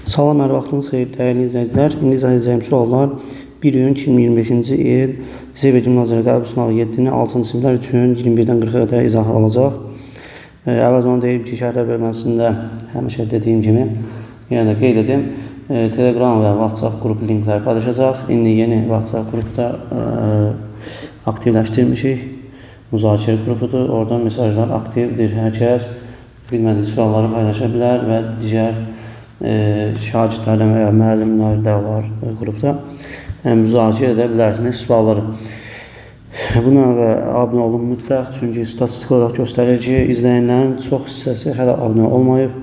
Salam, hər vaxtınız xeyir, dəyərli izləyicilər. İndi izah edəcəyim suallar 1 iyun 2025-ci il Lisey və Gimnaziya qəbul sınağı 7-ni 6-cı siniflər üçün 21-dən 40-a qədər izahı alacaq. Əvvəlcə onu deyim ki, şərhlər bölməsində həmişə dediyim kimi, yenə də qeyd edim, Telegram və WhatsApp qrup linkləri paylaşacaq. İndi yeni WhatsApp qrupu da aktivləşdirmişik. Müzakirə qrupudur. Oradan mesajlar aktivdir. Hər kəs bilmədiyi sualları paylaşa bilər və digər şagirdlərlə və ya müəllimlər də var qrupda müzakirə edə bilərsiniz sualları. Buna və abunə olun mütləq, çünki statistik olaraq göstərir ki, izləyənlərin çox hissəsi hələ abunə olmayıb.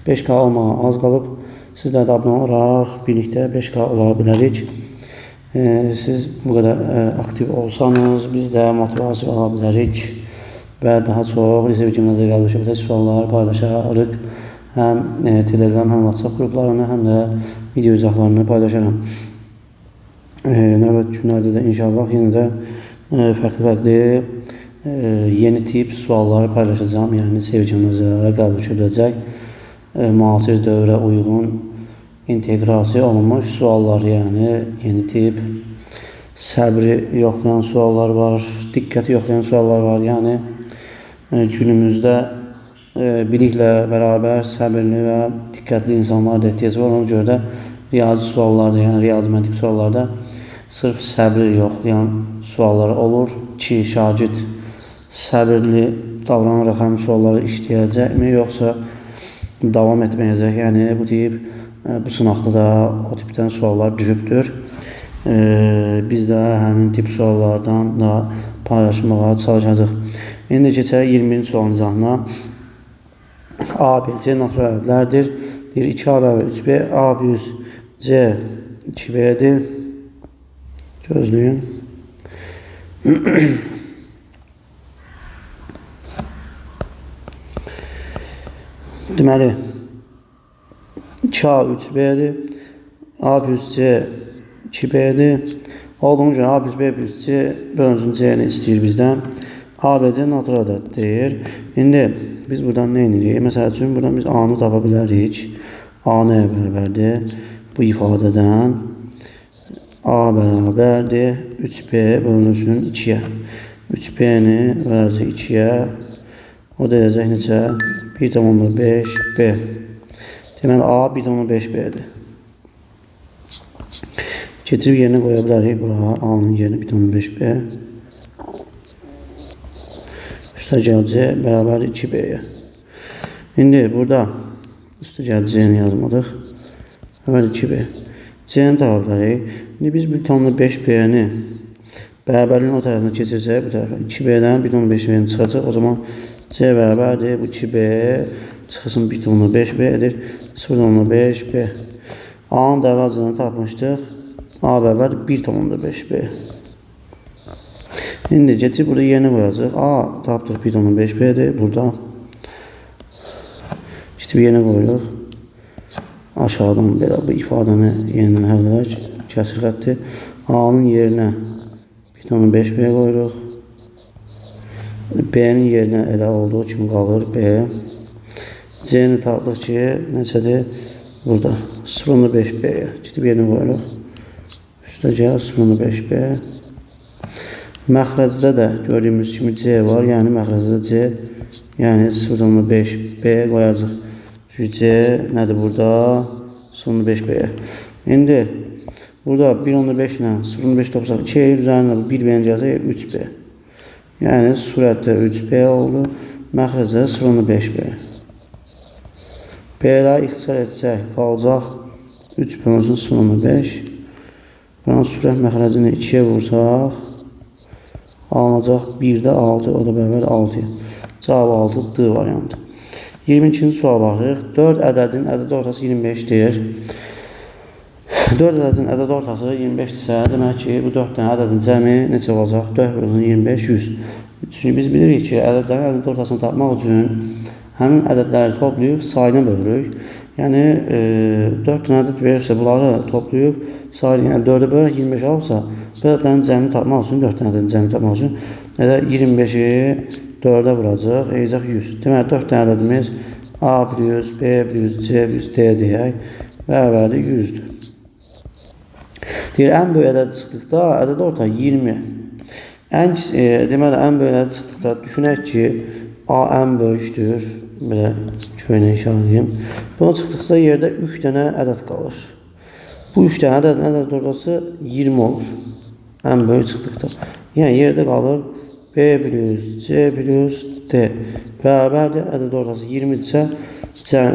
5K olmağa az qalıb. Sizlər də abunə olaraq birlikdə 5K ola bilərik. Siz bu qədər aktiv olsanız, biz də motivasiya ola bilərik və daha çox lisey və gimnaziya qəbul şöbədə suallar paylaşarıq. Həm Telegram, həm WhatsApp qruplarını, həm də video izahlarını paylaşaram. Növbəti günlərdə də inşallah yenə də fərqli-fərqli yeni tip sualları paylaşacağam. Yəni lisey və gimnaziyalara qəbul ediləcək müasir dövrə uyğun inteqrasiya olunmuş suallar, yəni yeni tip səbri yoxlayan suallar var, diqqəti yoxlayan suallar var. Yəni günümüzdə biliklə bərabər səbirli və diqqətli insanlara da ehtiyac var. Ona görə də riyazi suallarda, yəni riyazi məntiq suallarda sırf səbri yoxlayan suallar olur ki, şagird səbirli davranaraq həmin sualları işləyəcəkmi, yoxsa davam etməyəcək. Yəni bu tip, bu sınaqda da o tipdən suallar düşübdür. Biz də həmin tip suallardan da paylaşmağa çalışacağıq. İndi keçək 21-ci sualın izahına. A, B, C natural ədədlərdir. Deyir 2A bərabər 3B, A plus C 2B-dir. Gözləyin. Deməli, 2A 3B-dir. A plus C 2B-dir. Olduğuna görə A plus B plus C bölünsün C-ni istəyir bizdən. A, B, C natural ədəd deyir. İndi biz buradan nə edirik? Məsəl üçün, buradan biz A-nı tapa bilərik. A nəyə bərabərdir? Bu ifadədən A bərabərdir 3B bölünsün 2-yə. 3B-ni verəcək 2-yə. O da edəcək neçə? 1,5B. Deməli, A 1,5B-dir. Getirib yerinə qoya bilərik bura. A-nın yerinə 1,5B. Üstə gəl C bərabərdir 2B-yə. İndi burada üstə gəl C-ni yazmadıq. Əvvəl 2B. C-ni tapa bilərik. İndi biz 1,5B-ni bərabərliyin o tərəfinə keçirsək, bu tərəfə 2B-dən 1,5B-ni çıxacaq. O zaman C bərabərdir. Bu 2B çıxılsın 1,5B edir. 0,5B. A-nın da əvvəlcədən tapmışdıq. A bərabərdir 1,5B. İndi keçib burada yerinə qoyacaq. A tapdıq 1,5B-dir burada. Keçib yerinə qoyuruq. Aşağıdan belə bu ifadəni yenidən həll edək. Kəsir xətti. A-nın yerinə 1,5B qoyuruq. B-nin yerinə elə olduğu kimi qalır B. C-ni tapdıq ki, neçədir? Burada 0,5B-yə. Keçib yerinə qoyuruq. Üstə gəl 0,5B. Məxrəcdə də gördüyümüz kimi C var. Yəni məxrəcdə C, yəni 0,5B qoyacaq. Çünki C nədir burada? 0,5B-yə. İndi burada 1,5 ilə 0,5 topsaq 2 üzərində 1B-ni gəlsək 3B. Yəni sürətdə 3B oldu. Məxrəcdə 0,5B. B-lə ixtisar etsək qalacaq 3 bölünsün 0,5. Buranın sürət məxrəcini 2-yə vursaq alınacaq 1-də 6, o da bərabər 6-ya. Cavab 6, D variantı. 22-ci suala baxırıq. 4 ədədin ədədi ortası 25-dir. 4 ədədin ədədi ortası 25-dirsə, demək ki, bu 4 dənə ədədin cəmi neçə olacaq? 4 bölünsün 25, 100. Çünki biz bilirik ki, ədədlərin ədədi ortasını tapmaq üçün həmin ədədləri toplayıb sayına bölürük. Yəni, 4 dənə ədəd verirsə, bunları toplayıb sayını, yəni 4-ə bölərək 25 alıbsa, bu ədədlərin cəmini tapmaq üçün, 4 dənə ədədin cəmini tapmaq üçün, elə 25-i 4-ə vuracaq, eləyəcək 100. Deməli, 4 dənə ədədimiz A plus B plus C plus D deyək. bərabərdir 100-dür. Deyir, ən böyük ədəd çıxdıqda ədəd orta 20. Deməli, ən böyük ədəd çıxdıqda düşünək ki, A ən böyükdür. Belə köynə işarə edeyim. Bunu çıxdıqda yerdə 3 dənə ədəd qalır. Bu 3 dənə ədədin ədəd ortası 20 olur. Ən böyük çıxdıqda. Yəni, yerdə qalır B plus C plus D. Bərabərdir. Ədəd ortası 20-dirsə,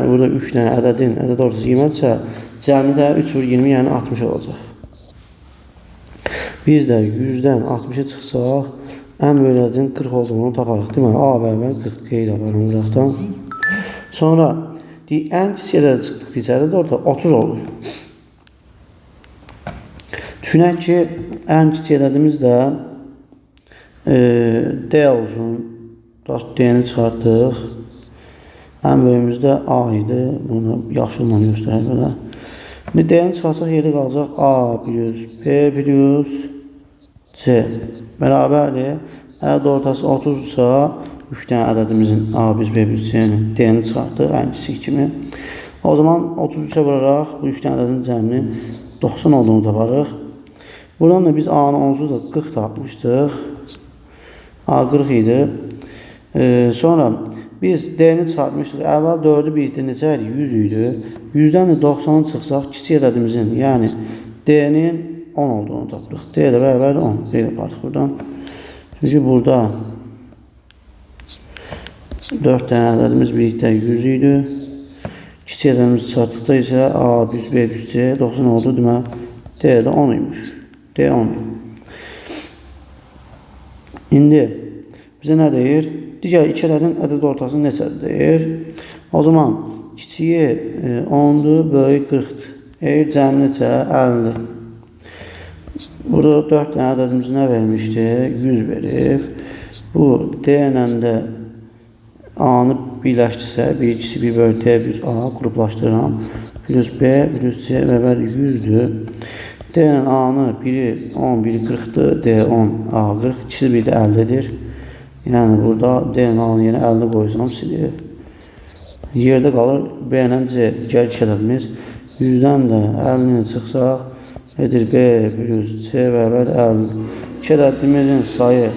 burada 3 dənə ədədin ədəd ortası 20-dirsə, cəmi də 3 vur 20, yəni 60 olacaq. Biz də 100-dən 60-a çıxsaq, ən böyük ədədin 40 olduğunu taparıq. Deməli, A bərabər 40 qeyd aparım qıraqdan. Sonra, ən kiçik ədəd çıxdıqda ədəd orta 30 olur. Düşünək ki, ən kiçik ədədimiz də D olsun. D-ni çıxartdıq. Ən böyüyümüz də A idi. Bunu yaşılla göstərək belə. İndi D-ni çıxartsaq yerdə qalacaq A plus B plus C bərabərdir. Ədəd ortası 30-dursa, 3 dənə ədədimizin A plus B plus C-ni, D-ni çıxartdıq ən kiçik kimi. O zaman 33-ə vuraraq bu 3 dənə ədədin cəminin 90 olduğunu taparıq. Buradan da biz A-nı onsuz da 40 tapmışdıq. A 40 idi. Sonra biz D-ni çıxartmışdıq. Əvvəl 4-ü birlikdə neçə idi? 100 idi. 100-dən də 90-ı çıxsaq kiçik ədədimizin, yəni D-nin 10 olduğunu tapırıq. D də bərabərdir 10. D ilə aparırıq buradan. Çünki burada 4 dənə ədədimiz birlikdə 100 idi. Kiçik ədədimizi çıxartdıqda isə A plus B plus C 90 oldu. Deməli, D də 10 imiş. D 10-dur. İndi bizə nə deyir? Digər iki ədədin ədəd ortası neçədir deyir. O zaman kiçiyi 10-dur, böyük 40-dır. Eyir cəmi neçə? 50. Burada 4 dənə ədədimiz nə vermişdi? 100 verib. Bu D ilə də A-nı birləşdirsə, bir ikisi bir böyük D plus A qruplaşdırıram. Plus B plus C bərabər 100-dür. D ilə A-nı biri 10, biri 40-dır. D 10, A 40. İkisi bir də 50-dir. Yəni burada D ilə A-nı yenə 50 qoysam silir. Yerdə qalır B ilə C, digər iki ədədimiz. 100-dən də 50-ni çıxsaq, edir B plus C bərabər 50. İki ədədimizin sayı,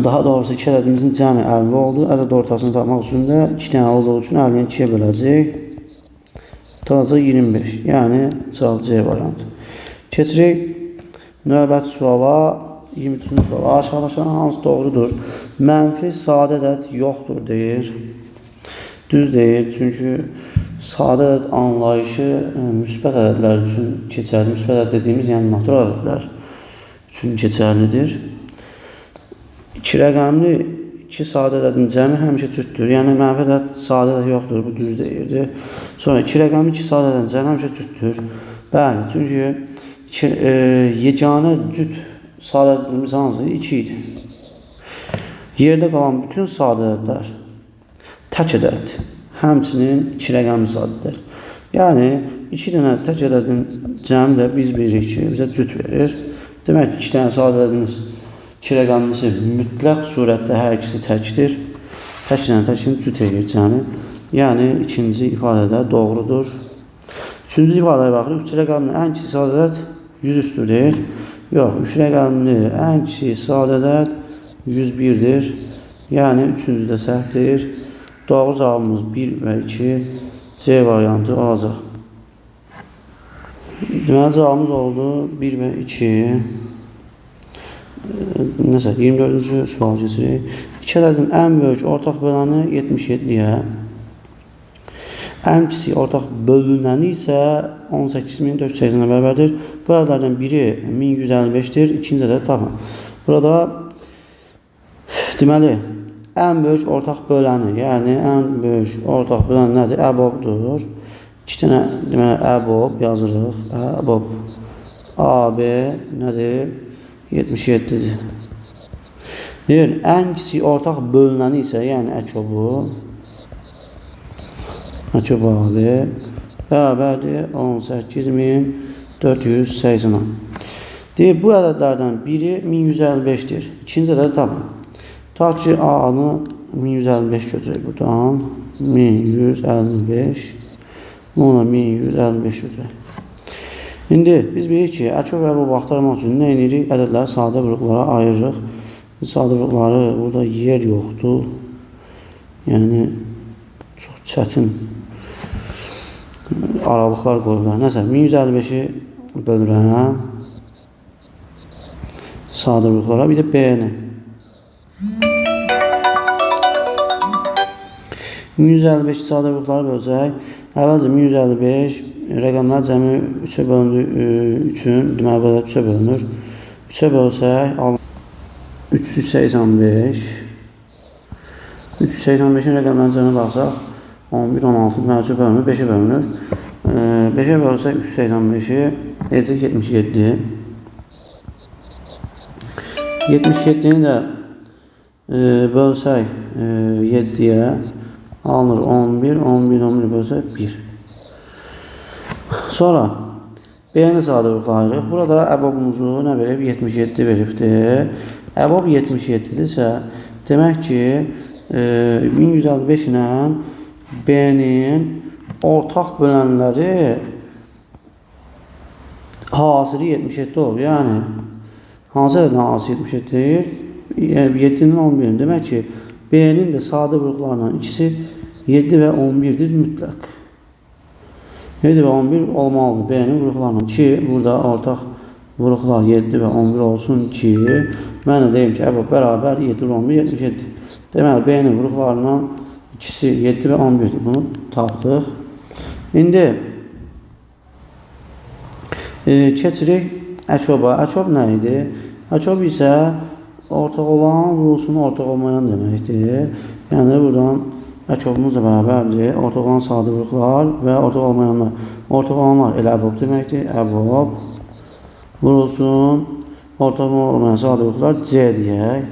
daha doğrusu iki ədədimizin cəmi 50 oldu. Ədəd ortasını tapmaq üçün də 2 dənə olduğu üçün 50-ni 2-yə böləcək. Tutacaq 25. Yəni cavab C variantı. Keçirik növbəti suala. 23-cü suala. Aşağıdakıların hansı doğrudur? Mənfi sadə ədəd yoxdur deyir. Düz deyir. Çünki sadə ədəd anlayışı müsbət ədədlər üçün keçərli. Müsbət ədəd dediyimiz, yəni natural ədədlər üçün keçərlidir. İki rəqəmli iki sadə ədədin cəmi həmişə cütdür. Yəni mənfi ədəd sadə ədəd yoxdur. Bu düz deyirdi. Sonra iki rəqəmli iki sadə ədədin cəmi həmişə cütdür. Bəli, çünki yeganə cüt sadə ədədimiz hansı? 2 idi. Yerdə qalan bütün sadə ədədlər tək ədəddir. Həmçinin iki rəqəmli sadə ədədlər. Yəni, 2 dənə tək ədədin cəmi də biz bilirik ki, bizə cüt verir. Demək ki, 2 dənə sadə ədədimiz iki rəqəmlisi mütləq surətdə hər ikisi təkdir. Təklə təkin cüt edir cəmi. Yəni, ikinci ifadə də doğrudur. Üçüncü ifadəyə baxırıq. 3 rəqəmli ən kiçik sadə ədəd 103-dür deyir. Yox, 3 rəqəmli ən kiçik sadə ədəd 101-dir. Yəni, üçüncü də səhvdir. Doğru cavabımız 1 və 2 C variantı olacaq. Deməli, cavabımız oldu 1 və 2. Nəsə, 24-cü sual keçirik. İki ədədin ən böyük ortaq böləni 77-yə, ən kiçik ortaq bölünəni isə 18.480-ə bərabərdir. Bu ədədlərdən biri 1155-dir, ikinci ədəd tapın. Burada, deməli, ən böyük ortaq böləni, yəni ən böyük ortaq böləni nədir? Əbobdur. İki dənə, deməli, əbob yazırıq. Əbob. AB nədir? 77-dir. Deyir, ən kiçik ortaq bölünəni isə, yəni əkobu, əkob AB bərabərdir 18.480-a. Deyir, bu ədədlərdən biri 1155-dir. İkinci ədədi tapın. Tutaq ki, A-nı 1155 götürək buradan. 1155. Bunu 1155 götürək. İndi biz bilirik ki, əkob və əbob axtarmaq üçün nə edirik? Ədədləri sadə vuruqlara ayırırıq. Sadə vuruqları burada yer yoxdur. Yəni, çox çətin aralıqlar qoyublar. Nəsə, 1155-i bölürəm sadə vuruqlara. Bir də B-ni. 1155 sadə vuruqlara bölsək, əvvəlcə 1155 rəqəmlər cəmi 3-ə bölündüyü üçün, deməli, belə 3-ə bölünür. 3-ə bölsək, 385. 385-in rəqəmlərin cəminə baxsaq, 11, 16, deməli, 3-ə bölünür, 5-ə bölünür. 5-ə bölsək, 385-i edəcək 77. 77-ni də bölsək 7-yə alınır 11, 11, 11 bölsək 1. Sonra B-ni sadə vuruqla ayırıq. Burada əbobumuzu nə verib? 77 veribdir. Əbob 77-dirsə, demək ki, 1155 ilə B-nin ortaq bölənləri hasili 77 olur. Yəni, hansı ədədin hasili 77-dir? 7-nin 11-in. Demək ki, B-nin də sadə vuruqlarından ikisi 7 və 11-dir mütləq. 7 və 11 olmalıdır B-nin vuruqlarından ki, burada ortaq vuruqlar 7 və 11 olsun ki, mən də deyim ki, əbob bərabər 7 və 11, 77. Deməli, B-nin vuruqlarından ikisi 7 və 11-dir. Bunu tapdıq. İndi keçirik əkoba. Əkob nə idi? Əkob isə ortaq olan vurulsun ortaq olmayan deməkdir. Yəni, buradan əkobumuz da bərabərdir. Ortaq olan sadə vuruqlar və ortaq olmayanlar. Ortaq olanlar elə əbob deməkdir. Əbob vurulsun. Ortaq olmayan sadə vuruqlar C deyək.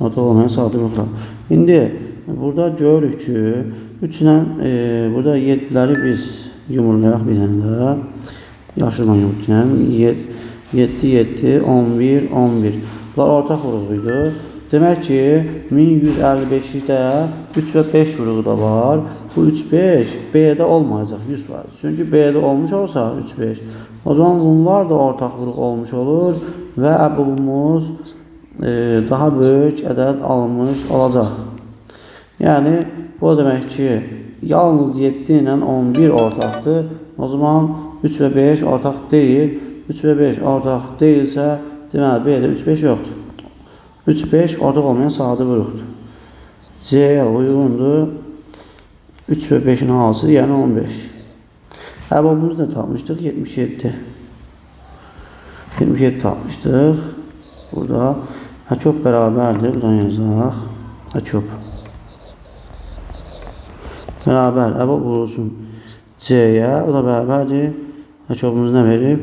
Ortaq olmayan sadə vuruqlar. İndi burada görürük ki, 3 ilə burada 7-ləri biz yumurlayaq bir dənə də. Yaşılan yumurlayaq. 7, 7, 11, 11. Bunlar ortaq vuruğu idi. Demək ki, 1155-də 3 və 5 vuruğu da var. Bu 3, 5 B-də olmayacaq 100%. Çünki B-də olmuş olsa 3, 5. O zaman bunlar da ortaq vuruq olmuş olur və əbobumuz daha böyük ədəd almış olacaq. Yəni, bu o demək ki, yalnız 7 ilə 11 ortaqdır. O zaman 3 və 5 ortaq deyil. 3 və 5 ortaq deyilsə, deməli, B-də 3, 5 yoxdur. 3, 5 ortaq olmayan sadə vuruqdur. C-yə uyğundur. 3 və 5-in hasili, yəni 15. Əbobumuzu nə tapmışdıq? 77. 77 tapmışdıq. Burada əkob bərabərdir. Buradan yazaq. Əkob. Bərabər. Əbob vurulsun C-yə. O da bərabərdir. Əkobumuzu nə verib?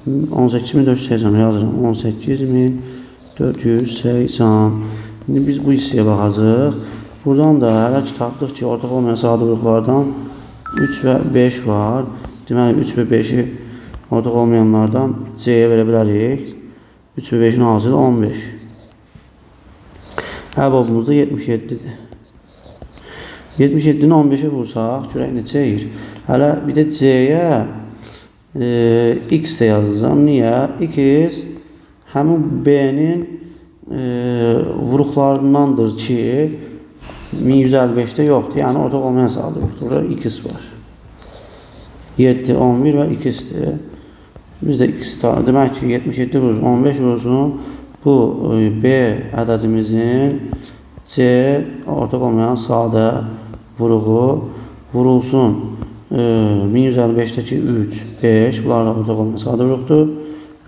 18.480 yazıram. 18.480. İndi biz bu hissəyə baxacağıq. Buradan da hələ ki tapdıq ki, ortaq olmayan sadə vuruqlardan 3 və 5 var. Deməli, 3 və 5-i ortaq olmayanlardan C-yə verə bilərik. 3 və 5-in hasili 15. Əbobumuz da 77-dir. 77-ni 15-ə vursaq, görək neçə edir. Hələ bir də C-yə X də yazacağam. Niyə? X həmin B-nin vuruqlarındandır ki, 1155-də yoxdur. Yəni, ortaq olmayan sadə yoxdur. Burada X var. 7, 11 və X-dir. Biz də X-i demək ki, 77 vurulsun, 15 vurulsun. Bu B ədədimizin C ortaq olmayan sadə vuruğu vurulsun. 1155-dəki 3, 5, bunlar da ortaq olmayan sadə vuruqdur.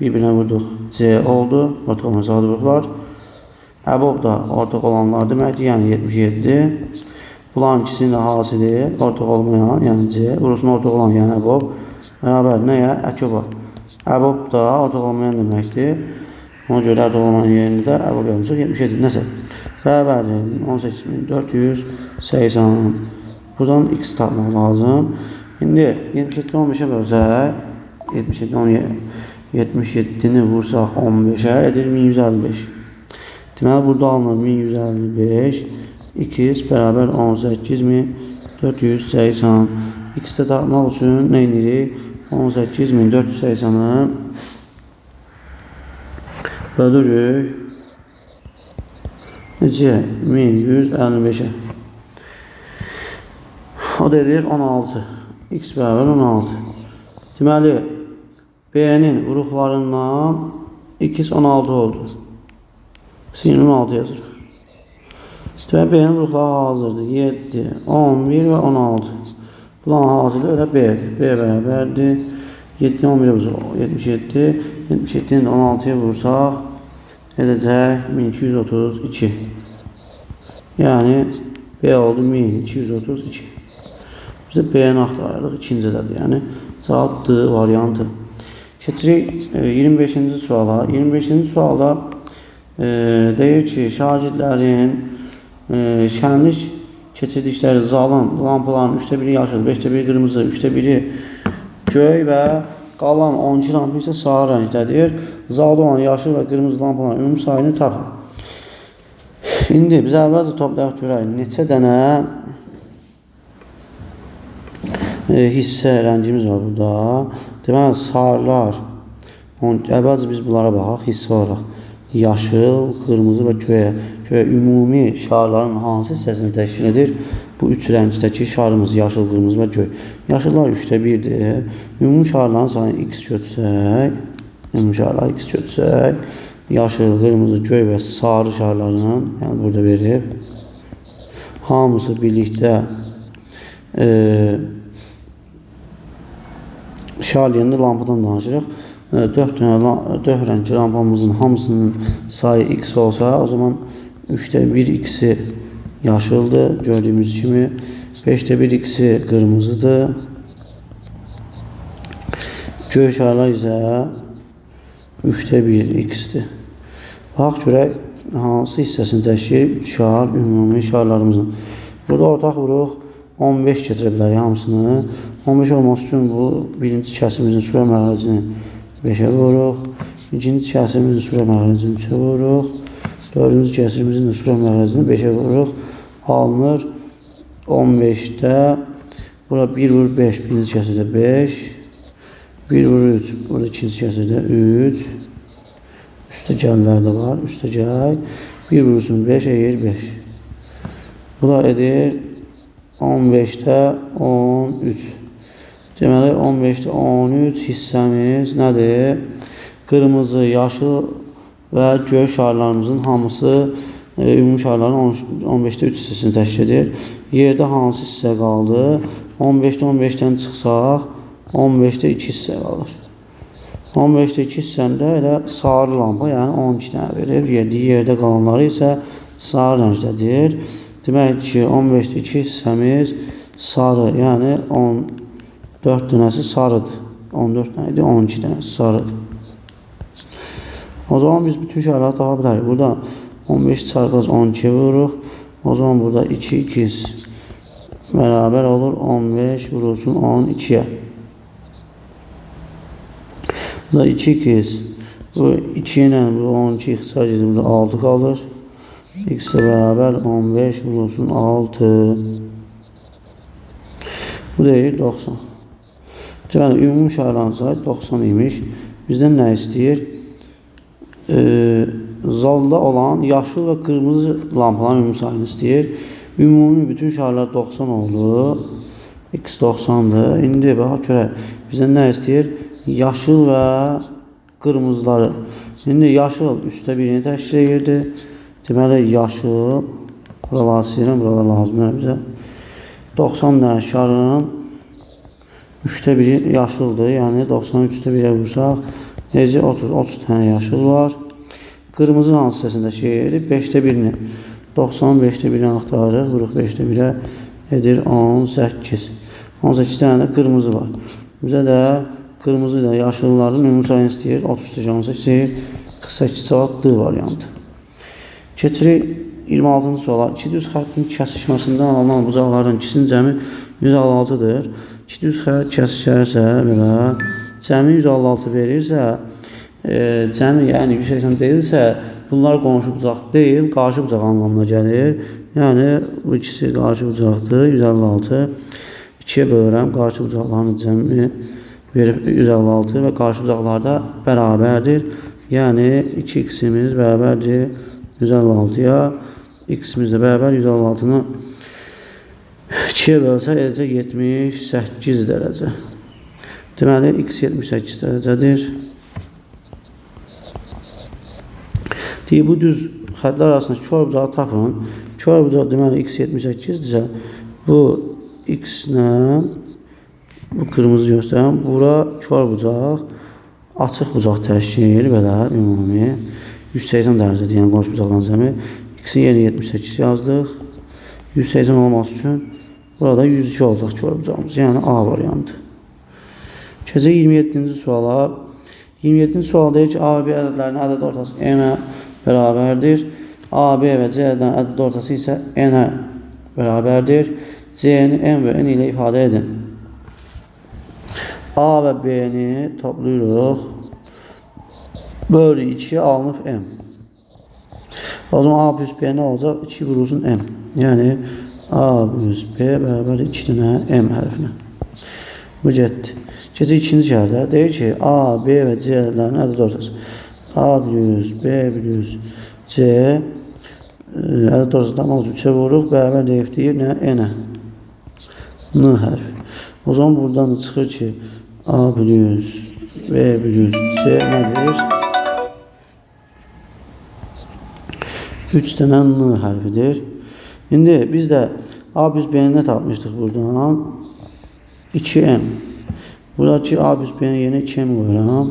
Bir-birinə vurduq, C oldu, ortaq olmayan sadə vuruqlar. Əbob da ortaq olanlar deməkdir, yəni 77. Bunların ikisinin də hasili ortaq olmayan, yəni C, vurulsun ortaq olan, yəni əbob. Bərabər nəyə? Əkoba. Əbob da ortaq olmayan deməkdir. Ona görə ortaq olmayan yerində də əbob yazmışıq, 77. Nəsə, bərabərdir 18.480. Buradan X tapmaq lazım. İndi 77-ni 15-ə bölsək, 77-ni vursaq 15-ə edir 1155. Deməli, burada alınır 1155, X bərabər 18.480. X-də tapmaq üçün nə edirik? 18480-ı bölürük. Necə? 1155-ə. O da edir 16. X bərabər 16. Deməli, B-nin vuruqlarından X 16 oldu. Sin 16 yazırıq. Deməli, B-nin vuruqları hazırdır. 7, 11 və 16. Bunların hazırdır, elə B-dir. B bərabərdir. 7, 11-ə vursaq 77. 77-ni də 16-ya vursaq edəcək 1232. Yəni, B oldu 1232. Biz də B-ni axtarırıq, ikinci ədədi. Yəni, cavab D variantı. Keçirik 25-ci suala. 25-ci sualda deyir ki, şagirdlərin şənlik keçirdikləri zalın lampaların 3-də 1-i yaşıl, 5-də 1-i qırmızı, 3-də 1-i göy və qalan 12 lampa isə sarı rəngdədir. Zalda olan yaşıl və qırmızı lampaların ümumi sayını tapın. İndi biz əvvəlcə toplayaq görək neçə dənə hissə rəngimiz var burada. Deməli, sarılar, əvvəlcə biz bunlara baxaq hissə olaraq. Yaşıl, qırmızı və göyə. Göyə ümumi şarların hansı hissəsini təşkil edir? Bu üç rəngdəki şarımız yaşıl, qırmızı və göy. Yaşıllar 3-də 1-dir. Ümumi şarların sayını x götürsək, ümumi şarları x götürsək, yaşıl, qırmızı, göy və sarı şarların, yəni burada verib, hamısı birlikdə şar deyəndə lampadan danışırıq. 4 rəngli lampamızın hamısının sayı x olsa, o zaman 3-də 1 x-i yaşıldır, gördüyümüz kimi. 5-də 1 x-i qırmızıdır. Göy şarlar isə 3-də 1 x-dir. Bax, görək hansı hissəsini təşkil edir? 3 şar, ümumi şarlarımızın. Burada ortaq vuruq 15 gətirə bilərik hamısını. 15 olması üçün bu birinci kəsimizin sürət məxrəcini 5-ə vururuq. İkinci kəsimizin sürət məxrəcini 3-ə vururuq. Dördüncü kəsimizin də sürət məxrəcini 5-ə vururuq. Alınır 15-də. Bura 1 vurur 5, birinci kəsirdə 5. 1 vurur 3, burada ikinci kəsirdə 3. Üstə gəllər də var, üstə gəl. 1 vurursun 5, edir 5. Bu da edir 15-də 13. Deməli, 15-də 13 hissəmiz nədir? Qırmızı, yaşıl və göy şarlarımızın hamısı ümumi şarların 15-də 3 hissəsini təşkil edir. Yerdə hansı hissə qaldı? 15-də 15-dən çıxsaq, 15-də 2 hissə qalır. 15-də 2 hissəndə elə sarı lampa, yəni 12 dənə verir. Yerdə qalanları isə sarı rəngdədir. Demək ki, 15-də 2 hissəmiz sarı, yəni 14 dənəsi sarıdır. 14 dənə idi, 12 dənəsi sarıdır. O zaman biz bütün şarları tapa bilərik. Burada 15 çarpaz 12 vururuq. O zaman burada 2, 2 bərabər olur. 15 vurulsun 12-yə. Burada 2, 2. Bu 2 ilə bu 12 ixtisar gedir. Burada 6 qalır. X ilə bərabər 15 vurulsun 6. Bu deyir 90. Deməli, ümumi şarların sayı 90 imiş. Bizdən nə istəyir? Zalda olan yaşıl və qırmızı lampaların ümumi sayını istəyir. Ümumi bütün şarlar 90 oldu. X 90-dır. İndi bax görək. Bizdən nə istəyir? Yaşıl və qırmızıları. İndi yaşıl 3-də 1-ini təşkil edirdi. Deməli, yaşıl, buraları silirəm, buralar lazımdır bizə. 90 dənə şarın 3-də 1-i yaşıldır. Yəni, 93-də 1-ə vursaq, necə 30 dənə yaşıl var. Qırmızı hansı hissəsini təşkil edir? 5-də 1-ini. 95-də 1-ini axtarırıq. Vuruq 5-də 1-ə edir 18. 18 dənə də qırmızı var. Bizə də qırmızı ilə yaşılların ümumi sayını istəyir. 30 18, 48 cavab D variantı. Keçirik 26-cı suala. İki düz xəttin kəsişməsindən alınan bucaqların ikisinin cəmi 156-dır. İki düz xətt kəsişərsə belə, cəmi 156 verirsə, cəmi yəni 180 deyilsə, bunlar qonşu bucaq deyil, qarşı bucaq anlamına gəlir. Yəni bu ikisi qarşı bucaqdır, 156. 2-yə bölürəm. Qarşı bucaqların cəmi verib 156 və qarşı bucaqlarda bərabərdir. Yəni 2x-imiz bərabərdir 156-ya. X-imiz də bərabər 156-nı 2-yə bölsək edəcək 78 dərəcə. Deməli, x 78 dərəcədir. Deyir, bu düz xətlər arasında kör bucağı tapın. Kör bucaq deməli, x 78-dirsə, bu x-lə bu qırmızı göstərən, bura kör bucaq, açıq bucaq təşkil belə ümumi 180 dərəcədir, yəni qonşu bucaqların cəmi. X-in yerinə 78 yazdıq. 180 olması üçün burada 102 olacaq kör bucağımız, yəni A variantı. Keçək 27-ci suala. 27-ci sual deyir ki, A və B ədədlərinin ədəd ortası M-ə bərabərdir. A, B və C ədədlərinin ədəd ortası isə N-ə bərabərdir. C-ni M və N ilə ifadə edin. A və B-ni toplayırıq. Bölü 2 alınıb M. O zaman A plus B nə olacaq? 2 vurulsun M. Yəni A plus B bərabər 2 dənə M hərfinə. Bu getdi. Keçək ikinci şərtə. Deyir ki, A, B və C ədədlərinin ədəd ortası. A plus B plus C ədəd ortası tapmaq üçün 3-ə vururuq. Bərabər deyib deyir nə? N-ə. N hərfi. O zaman buradan da çıxır ki, A plus B plus C nədir? 3 dənə N hərfidir. İndi biz də A plus B-ni nə tapmışdıq buradan? 2M. Buradakı A plus B-nin yerinə 2M qoyuram.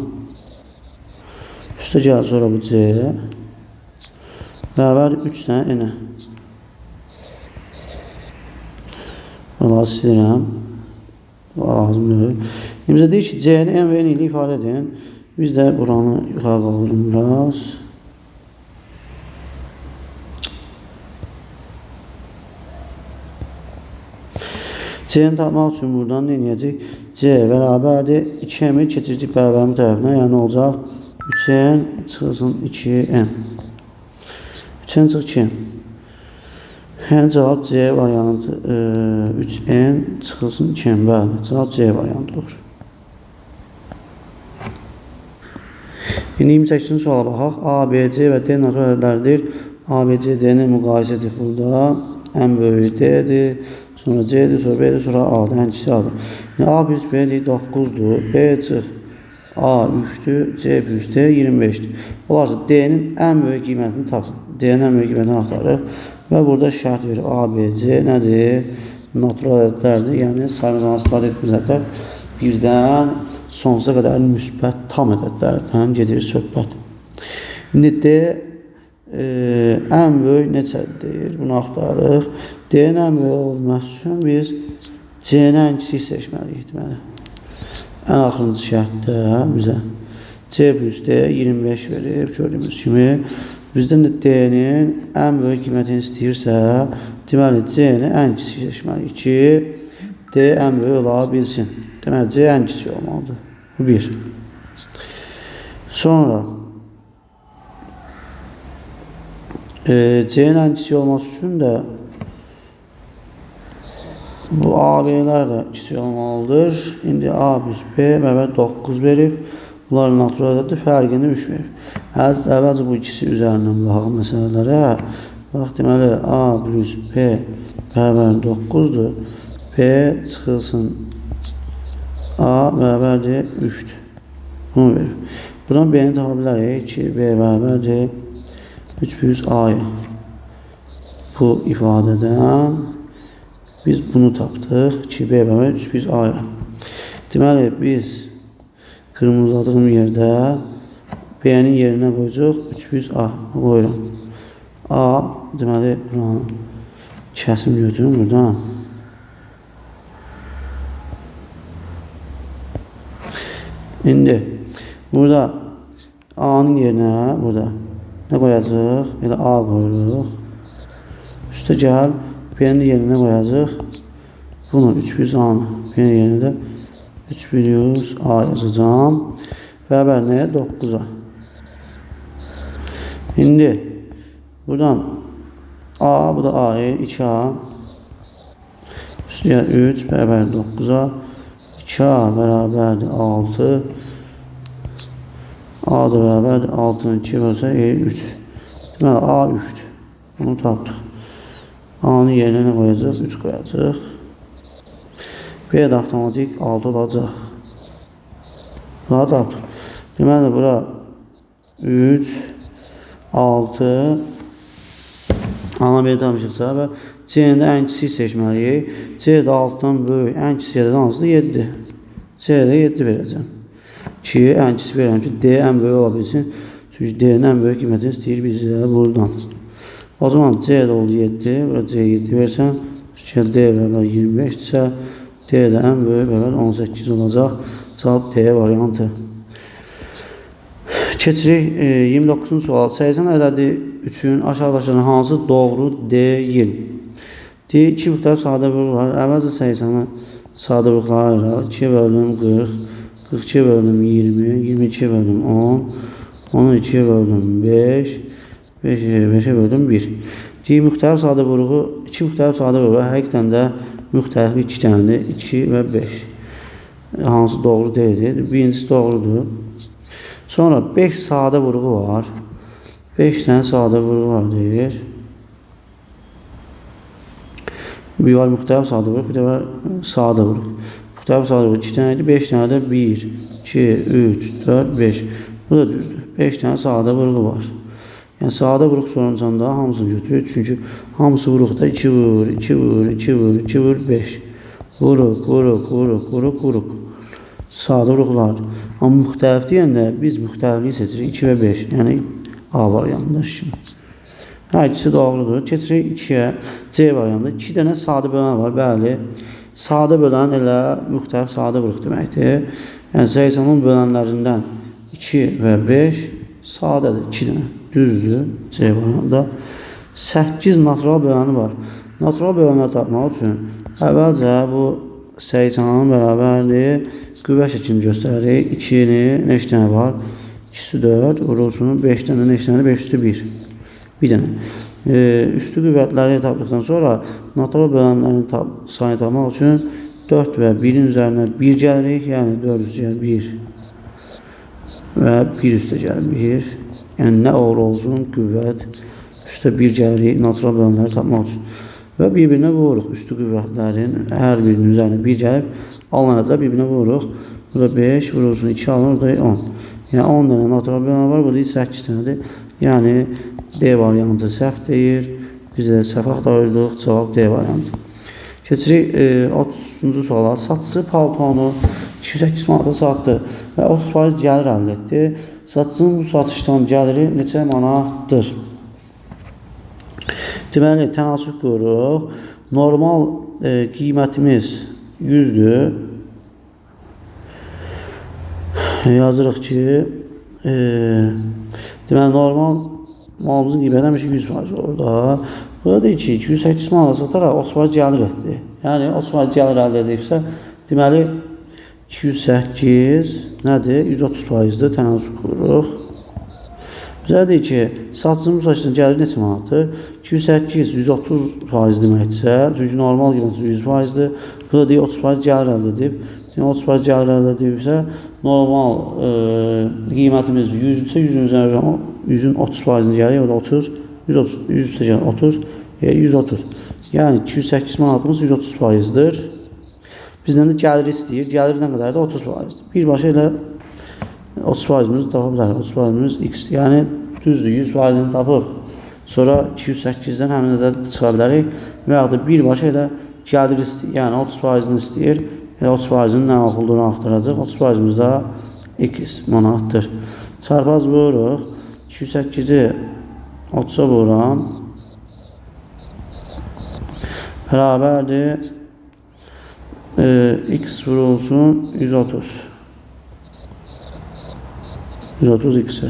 Üstə gəl sonra bu C. Bərabər 3 dənə N. Vallahi silirəm. Lazım deyil. İndi bizə deyir ki, C-ni M və N ilə ifadə edin. Biz də buranı yuxarı qaldırım biraz. C-ni tapmaq üçün buradan nə edəcək? C bərabərdir 2M-i keçirdik bərabərin tərəfinə. Yəni olacaq 3N çıxılsın 2M. 3N çıx 2M. Yəni cavab C variantı 3N çıxılsın 2M. Bəli, cavab C variantı olur. İndi 28-ci suala baxaq. A, B, C və D natural ədədlərdir. A, B, C, D-ni müqayisə edib burada. Ən böyüyü D-dir. Sonra C-dir, sonra B-dir, sonra A-dır. Ən kiçiyi A-dır. Yəni, A plus B deyir 9-dur. B çıx A 3-dür, C plus D 25-dir. Olarsa D-nin ən böyük qiymətini tapın. D-nin ən böyük qiymətini axtarırıq. Və burada şərt verir. A, B, C nədir? Natural ədədlərdir. Yəni, sayımızdan istifadə etdiyimiz ədədlər birdən sonsuza qədər müsbət tam ədədlərdən gedir söhbət. İndi D ən böyük neçə deyir? Bunu axtarırıq. D-nin ən böyük olması üçün biz C-nin ən kiçik seçməliyik deməli. Ən axırıncı şərtdə bizə C plus D 25 verib gördüyümüz kimi. Bizdən də D-nin ən böyük qiymətini istəyirsə, deməli C-ni ən kiçik seçməliyik ki, D ən böyük ola bilsin. Deməli C ən kiçik olmalıdır. Bu bir. Sonra C-nin ən kiçik olması üçün də bu A, B-lər də kiçik olmalıdır. İndi A plus B bərabər 9 verib. Bunlar natural ədəddir. Fərqini 3 verib. Əvvəlcə bu ikisi üzərindən baxaq məsələlərə. Bax, deməli A plus B bərabər 9-dur. B çıxılsın A bərabərdir 3-dür. Bunu verib. Buradan B-ni tapa bilərik ki, B bərabərdir 3 plus A-ya. Bu ifadədən biz bunu tapdıq ki, B bərabər 3 plus A-ya. Deməli, biz qırmızıladığım yerdə B-nin yerinə qoyacaq 3 plus A qoyuram. A, deməli, buranı kəsim götürüm buradan. İndi burada A-nın yerinə burada nə qoyacaq? Elə A qoyuruq. Üstə gəl, B-nin yerinə qoyacaq. Bunu 3 plus A-nı B-nin yerinə də 3 plus A yazacağam. Bərabər nəyə? 9-a. İndi buradan A, bu da A, 2A. Üstə gəl 3 bərabər 9-a. 2A bərabərdir 6. A da bərabərdir 6-nı 2 bölsə 3. Deməli, A 3-dür. Bunu tapdıq. A-nın yerinə nə qoyacaq? 3 qoyacaq. B də avtomatik 6 olacaq. Bunu tapdıq. Deməli, bura 3, 6, A-nı B tapmışıqsa və C-nin də ən kiçiyi seçməliyik. C də 6-dan böyük, ən kiçiyi də hansıdır? 7. C-də 7 verəcəm. 2, ən kiçiyi verirəm ki, D ən böyük ola bilsin. Çünki D-nin ən böyük qiyməti istəyir bizə buradan. O zaman C də oldu 7. Bura C 7 versəm, D bərabər 25-dirsə, D də ən böyük bərabər 18 olacaq. Cavab D variantı. Keçirik 29-cu sual. 80 ədədi üçün aşağıdakılardan hansı doğru deyil? Deyir, 2 müxtəlif sadə vuruq var. Əvvəlcə 80-i sadə vuruqlara ayıraq. 2 bölüm 40, 42 bölüm 20, 22 bölüm 10, 12 bölüm 5, 5-ə bölüm 1. Deyir, müxtəlif sadə vuruğu, 2 müxtəlif sadə vuruğu həqiqətən də müxtəlifli 2 dənədir. 2 və 5. Hansı doğru deyildir? Birincisi doğrudur. Sonra 5 sadə vuruğu var. 5 dənə sadə vuruğu var deyir. Bir var müxtəlif sadə vuruq, bir də var sadə vuruq. Müxtəlif sadə vuruq 2 dənə idi, 5 dənə də 1, 2, 3, 4, 5. Bu da düzdür. 5 dənə sadə vuruğu var. Yəni sadə vuruq soruncanda hamısını götürür. Çünki hamısı vuruqda 2 vur, 2 vur, 2 vur, 2 vur, 5. Vuruq, vuruq, vuruq, vuruq, vuruq. Sadə vuruqlar. Amma müxtəlif deyəndə biz müxtəlifliyi seçirik. 2 və 5. Yəni A variantında kimi. Hər ikisi doğrudur. Keçirik 2-yə. C variantında 2 dənə sadə bölən var. Bəli. Sadə bölən elə müxtəlif sadə vuruq deməkdir. Yəni 80-in bölənlərindən 2 və 5 sadədir. 2 dənə. Düzdür. C variantında. 8 natural böləni var. Natural bölənləri tapmaq üçün əvvəlcə bu 80-in bərabərdir. Qüvvə şəklini göstəririk. 2-ni neçə dənə var? 2-si 4, vurulsun 5 dənə neçə dənə? 5 üstü 1. Bir dənə. Üstü qüvvətləri tapdıqdan sonra natural bölənlərin sayını tapmaq üçün 4 və 1-in üzərinə 1 gəlirik. Yəni 4 üstə gəlir 1 və 1 üstə gəlir 1. Yəni nə olur olsun qüvvət üstə 1 gəlirik natural bölənləri tapmaq üçün. Və bir-birinə vururuq. Üstü qüvvətlərin hər birinin üzərinə 1 gəlib alınan ədədlər bir-birinə vururuq. Burada 5 vurulsun 2 alınır, burada 10. Yəni 10 dənə natural bölənlər var, burada 8 dənədir. Yəni D variantı səhv deyir. Biz də səhv axtarırdıq. Cavab D variantı. Keçirik 30-cu suala. Satıcı paltonu 208 manata satdı və 30% gəlir əldə etdi. Satıcının bu satışdan gəliri neçə manatdır? Deməli, tənasüb qururuq. Normal qiymətimiz 100-dür. Yazırıq ki, deməli, normal malımızın qiyməti həmişə 100% olur da. Burada deyir ki, 208 manata sataraq 30% gəlir etdi. Yəni, 30% gəlir əldə edibsə, deməli, 208 nədir? 130%-dir. Tənasüb qururuq. Bizə deyir ki, satıcının bu satışdan gəlir neçə manatdır? 208, 130% deməkdirsə, çünki normal qiyməti 100%-dir. Bu da deyir 30% gəlir əldə edib. Yəni 30% gəlir əldə edibsə, normal qiymətimiz 100-dürsə, 100-ün üzərinə 100-ün 30%-ni gəlir, o da 30, 130, 100 üstə gəlir 30, 130. Yəni 208 manatımız 130%-dir. Bizdən də gəlir istəyir. Gəlir nə qədərdir? 30%-dir. Birbaşa elə 30%-imizi tapa bilərik. 30%-imiz x, yəni düzdür, 100%-ni tapıb. Sonra 208-dən həmin ədəd çıxa bilərik. Və yaxud da birbaşa elə gəlir istəyir. Yəni 30%-ni istəyir. Elə 30%-nin nə olduğunu axtaracaq. 30%-imiz də x manatdır. Çarpaz vururuq. 208-i 30-a vururam. Bərabərdir. X vurulsun 130. 130 x-e.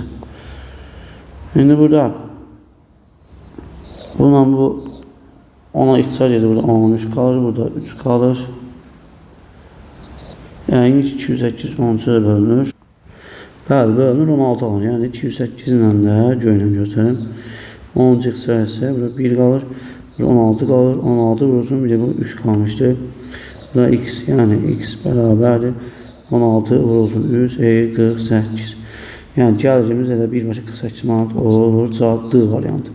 İndi burada bununla bu 10-a ixtisar gedir. Burada 13 qalır. Burada 3 qalır. Yəni 208 13-ə bölünür. Bəli, bölünür 16 alınır. Yəni 208 ilə də göylə göstərim. 13 ixtisar etsə burada 1 qalır. Burada 16 qalır. 16 vurulsun. Bir də bu 3 qalmışdı. Bu da x, yəni x bərabərdir 16 vurulsun 3, eyir 48. Yəni gəlirimiz elə birbaşa 48 manat olur. Cavab D variantı.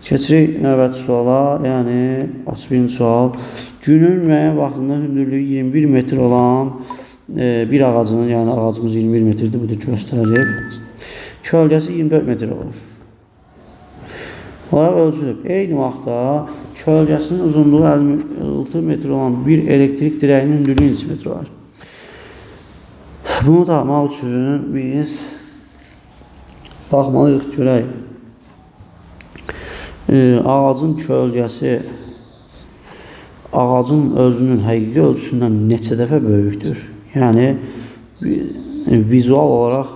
Keçirik növbəti suala, yəni 31-ci sual. Günün müəyyən vaxtında hündürlüyü 21 metr olan bir ağacının, yəni ağacımız 21 metrdir, bu da göstərilib. Kölgəsi 24 metr olur. Olaraq ölçülüb. Eyni vaxtda kölgəsinin uzunluğu 56 metr olan bir elektrik dirəyinin hündürlüyü neçə metr olar? Bunu tapmaq üçün biz baxmalıyıq, görək. Ağacın kölgəsi ağacın özünün həqiqi ölçüsündən neçə dəfə böyükdür? Yəni, vizual olaraq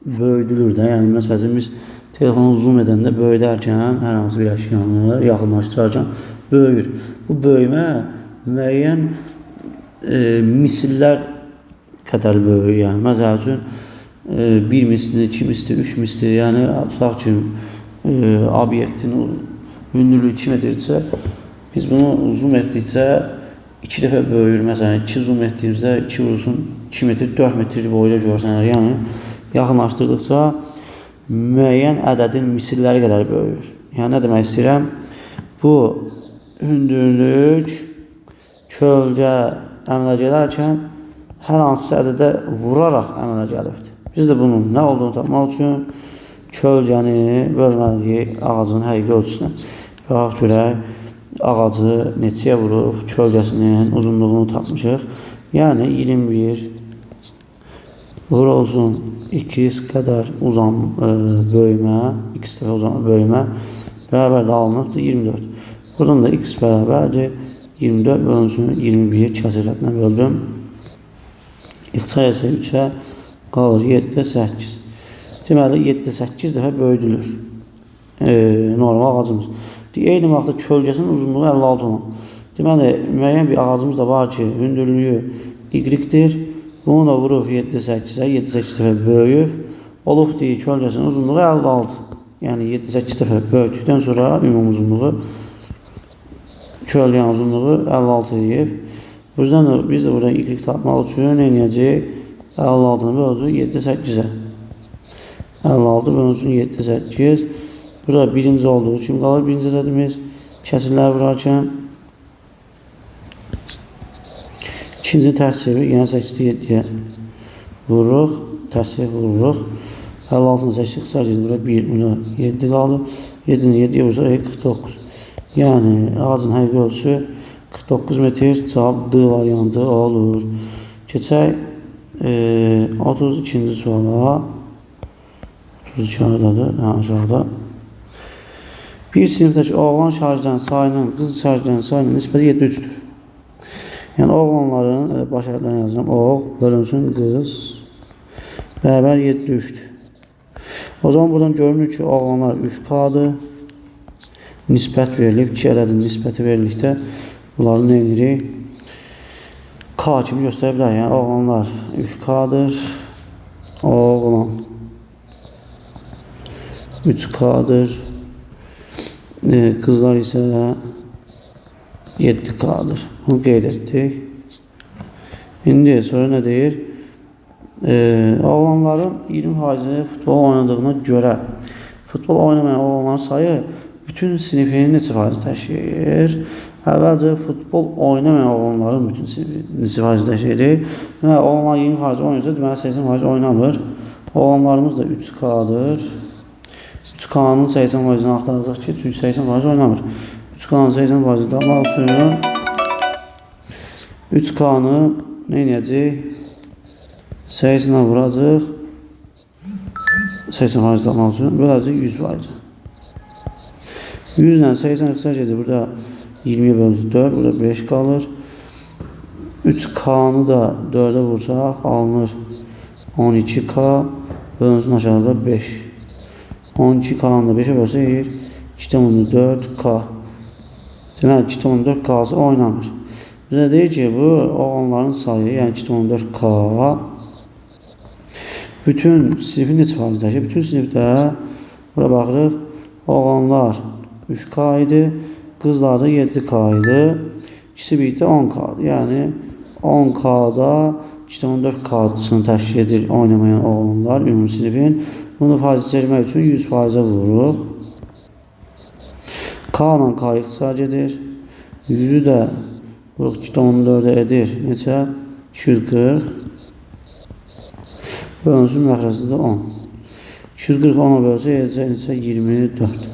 böyüdülür də. Yəni, məsələn, biz telefonu zoom edəndə böyüdərkən, hər hansı bir əşyanı yaxınlaşdırarkən böyüyür. Bu böyümə müəyyən misillər qədər böyüyür. Yəni, məsəl üçün, 1 misli, 2 misli, 3 misli, yəni, tutaq ki, obyektin hündürlüyü 2 metrdirsə, biz bunu zoom etdikcə 2 dəfə böyüyür. Məsələn, 2 zoom etdiyimizdə 2 vurulsun 2 metr, 4 metr boyda görsənir. Yəni, yaxınlaşdırdıqca müəyyən ədədin misilləri qədər böyüyür. Yəni, nə demək istəyirəm? Bu hündürlük kölgə əmələ gələrkən hər hansısa ədədə vuraraq əmələ gəlibdir. Biz də bunun nə olduğunu tapmaq üçün kölgəni bölməliyik ağacın həqiqi ölçüsünə. Baxaq görək, ağacı neçəyə vurub, kölgəsinin uzunluğunu tapmışıq. Yəni, 21 vurulsun x qədər uzan böyümə, x dəfə uzan böyümə bərabər də alınıbdır 24. Buradan da x bərabərdir 24 bölünsün 21 kəsir xəttinə böldüm. İxtisar etsək 3-ə qalır 7-də 8. Deməli, 7-də 8 dəfə böyüdülür normal ağacımız. Eyni vaxtda kölgəsinin uzunluğu 56 olan. Deməli, müəyyən bir ağacımız da var ki, hündürlüyü y-dir. Bunu da vurub 7-də 8-ə, 7-də 8 dəfə böyüyüb. Olub deyir, kölgəsinin uzunluğu 56. Yəni, 7-də 8 dəfə böyüdükdən sonra ümumi uzunluğu, kölgənin uzunluğu 56 eləyib. Bu yüzden də biz də buradan y tapmaq üçün nə eləyəcəyik? 56-nı bölünsün 7-də 8-ə. 56 bölünsün 7-də 8. Burada birinci olduğu üçün qalır birinci ədədimiz. Kəsirlər vurarkən ikinci tərs çevirik. Yəni 8-də 7-yə vururuq. Tərs çevirib vururuq. 56-nı 8 ixtisar gedir. Burada 1, burada 7 qaldı. 7-ni 7-yə vursaq 49. Yəni ağacın həqiqi ölçüsü 49 metr. Cavab D variantı olur. Keçək 32-ci suala. 32 haradadır? Hə, aşağıda. Bir sinifdəki oğlan şagirdlərin sayının qız şagirdlərin sayının nisbəti 7-3-dür. Yəni, oğlanların, elə baş hərflərini yazacağım, oğ bölünsün qız bərabər 7-3-dür. O zaman buradan görünür ki, oğlanlar 3K-dır. Nisbət verilib, 2 ədədin nisbəti verilikdə bunları nə edirik? K kimi göstərə bilər. Yəni, oğlanlar 3K-dır. Oğlan 3K-dır. Qızlar isə 7K-dır. Bunu qeyd etdik. İndi sonra nə deyir? Oğlanların 20% futbol oynadığına görə futbol oynamayan oğlanların sayı bütün sinifinin neçə faiz təşkil edir? Əvvəlcə futbol oynamayan oğlanların bütün sinifi neçə faiz təşkil edir? Deməli, oğlanlar 20% oynayırsa, deməli 80% oynamır. Oğlanlarımız da 3K-dır. 3K-nın 80%-ni axtaracaq ki, çünki 80% oynamır. 3K-nın 80%-ni tapmaq üçün 3K-nı nə edəcəyik? 80-ə vuracaq. 80% tapmaq üçün böləcək 100%. 100 ilə 80 ixtisar gedir. Burada 20-yə bölünsün 4, burada 5 qalır. 3K-nı da 4-ə vursaq alınır 12K, bölünsün aşağıda 5. 12K-nı da 5-ə bölsək 2,4K. Deməli, 2,4K-sı oynamır. Bizə deyir ki, bu oğlanların sayı, yəni 2,4K bütün sinifin neçə faiz təşkil? Bütün sinifdə bura baxırıq, oğlanlar 3K idi, qızlar da 7K idi. İkisi birlikdə 10K-dır. Yəni 10K-da 2,4K-sını təşkil edir oynamayan oğlanlar ümumi sinifin. Bunu faizə çevirmək üçün 100%-ə vururuq. K ilə K ixtisar gedir. 100-ü də vuruq 2,4-ə edir. Neçə? 240. Bölünsün məxrəci də 10. 240 10-a bölsə edəcək neçə? 24.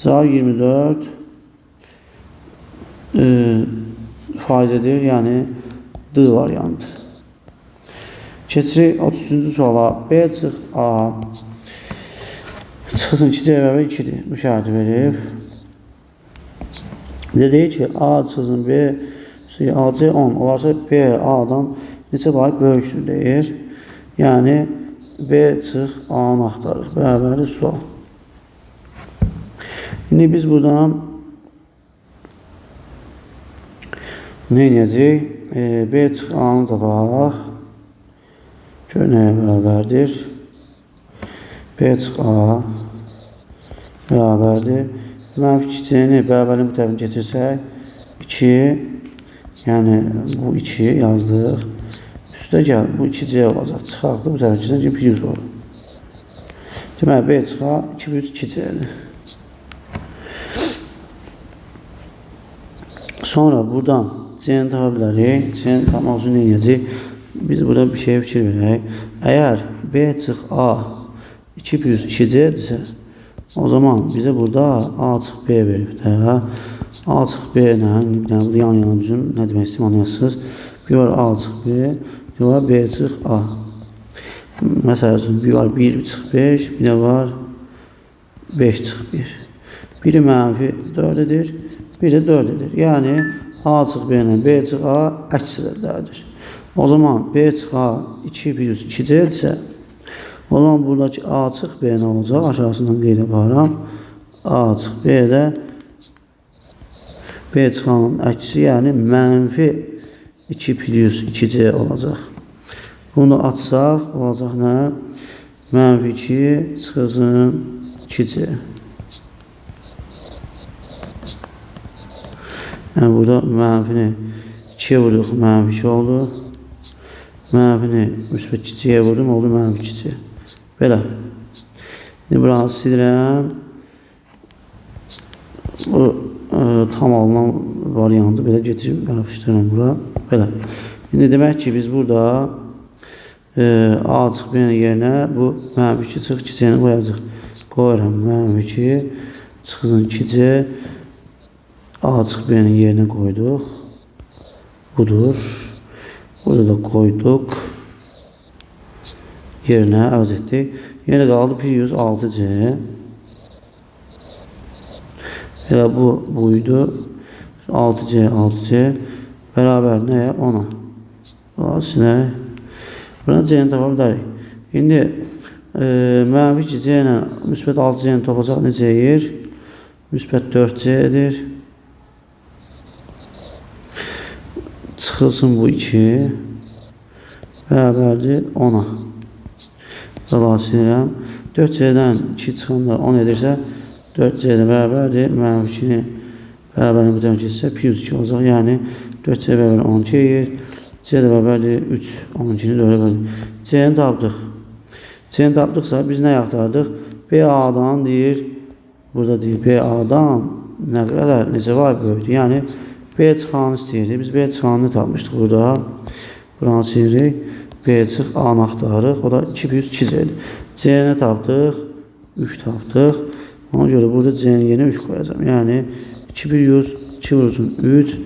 Cavab 24 faiz edir. Yəni D variantı. Keçirik 33-cü suala. B çıx A. Çıxsın 2C bərabər 2-dir. Bu şərti verib. Bir də deyir ki, A çıxsın B, AC 10 olarsa B A-dan neçə vahid böyükdür deyir. Yəni B çıx A-nı axtarırıq. Bərabərdir sual. İndi biz buradan nə edəcəyik? B çıx A-nı tapaq. Gör nəyə bərabərdir? B çıx A bərabərdir. Mənfi 2C-ni bərabərliyin bu tərəfini keçirsək 2, yəni bu 2 yazdıq. Üstə gəl, bu 2C olacaq. Çıxaqdır, bu tərəfini keçirsən ki, plus olur. Deməli, B çıx A 2 plus 2C-dir. Sonra buradan C-ni tapa bilərik. C-ni tapmaq üçün nə edəcəyik? Biz burada bir şeyə fikir verək. Əgər B çıx A 2 plus 2C-dirsə, o zaman bizə burada A çıx B verib də. A çıx B ilə, bir dənə burada yan yana düzüm, nə demək istəyim anlayasınız. Bir var A çıx B, bir var B çıx A. Məsəl üçün, bir var 1 çıx 5, bir də var 5 çıx 1. Biri mənfi 4 edir, biri də 4 edir. Yəni A çıx B ilə B çıx A əks ədədlərdir. O zaman B çıx A 2 plus 2C-dirsə, o zaman buradakı A çıx B nə olacaq? Aşağısından qeyd aparam. A çıx B də B çıxanın əksi, yəni mənfi 2 plus 2C olacaq. Bunu açsaq, olacaq nə? Mənfi 2 çıxılsın 2C. Yəni burada mənfini 2-yə vurduq, mənfi 2 oldu. Mənfini müsbət 2-yə vurdum, oldu mənfi 2C. Belə. İndi buranı silirəm. Bu tam alınan variantı belə getirib yapışdırıram bura. Belə. İndi demək ki, biz burada A çıx B-nin yerinə bu mənfi 2 çıx 2C-ni qoyacaq. Qoyuram. Mənfi 2 çıxsın 2C A çıx B-nin yerinə qoyduq. Budur. Burada da qoyduq. Yerinə əvəz etdik. Yenə qaldı plus 6C. Elə bu buydu. 6C, 6C bərabər nəyə? 10-a. Silək. Buradan C-ni tapa bilərik. İndi mənfi 2C ilə müsbət 6C-ni toplasaq necə edir? Müsbət 4C edir. Çıxılsın bu 2 bərabərdir 10-a. Daha silirəm. 4C-dən 2 çıxanda 10 edirsə 4C də bərabərdir. Mənfi 2-ni bərabərliyin bu tərəfinə keçirsə plus 2 olacaq. Yəni 4C bərabər 12 edir. C də bərabərdir 3, 12-ni 4-ə bölür. C-ni tapdıq. C-ni tapdıqsa biz nə axtardıq? B-A-dan deyir, burada deyir B-A-dan nə qədər, necə var böyükdür. Yəni B çıxanı istəyirdik. Biz B çıxanını tapmışdıq burada. Buranı silirik. B çıx A-nı axtarırıq. O da 2 plus 2C-dir. C-ni tapdıq. 3 tapdıq. Ona görə burada C-nin yerinə 3 qoyacağam. Yəni 2 plus 2 vurulsun 3.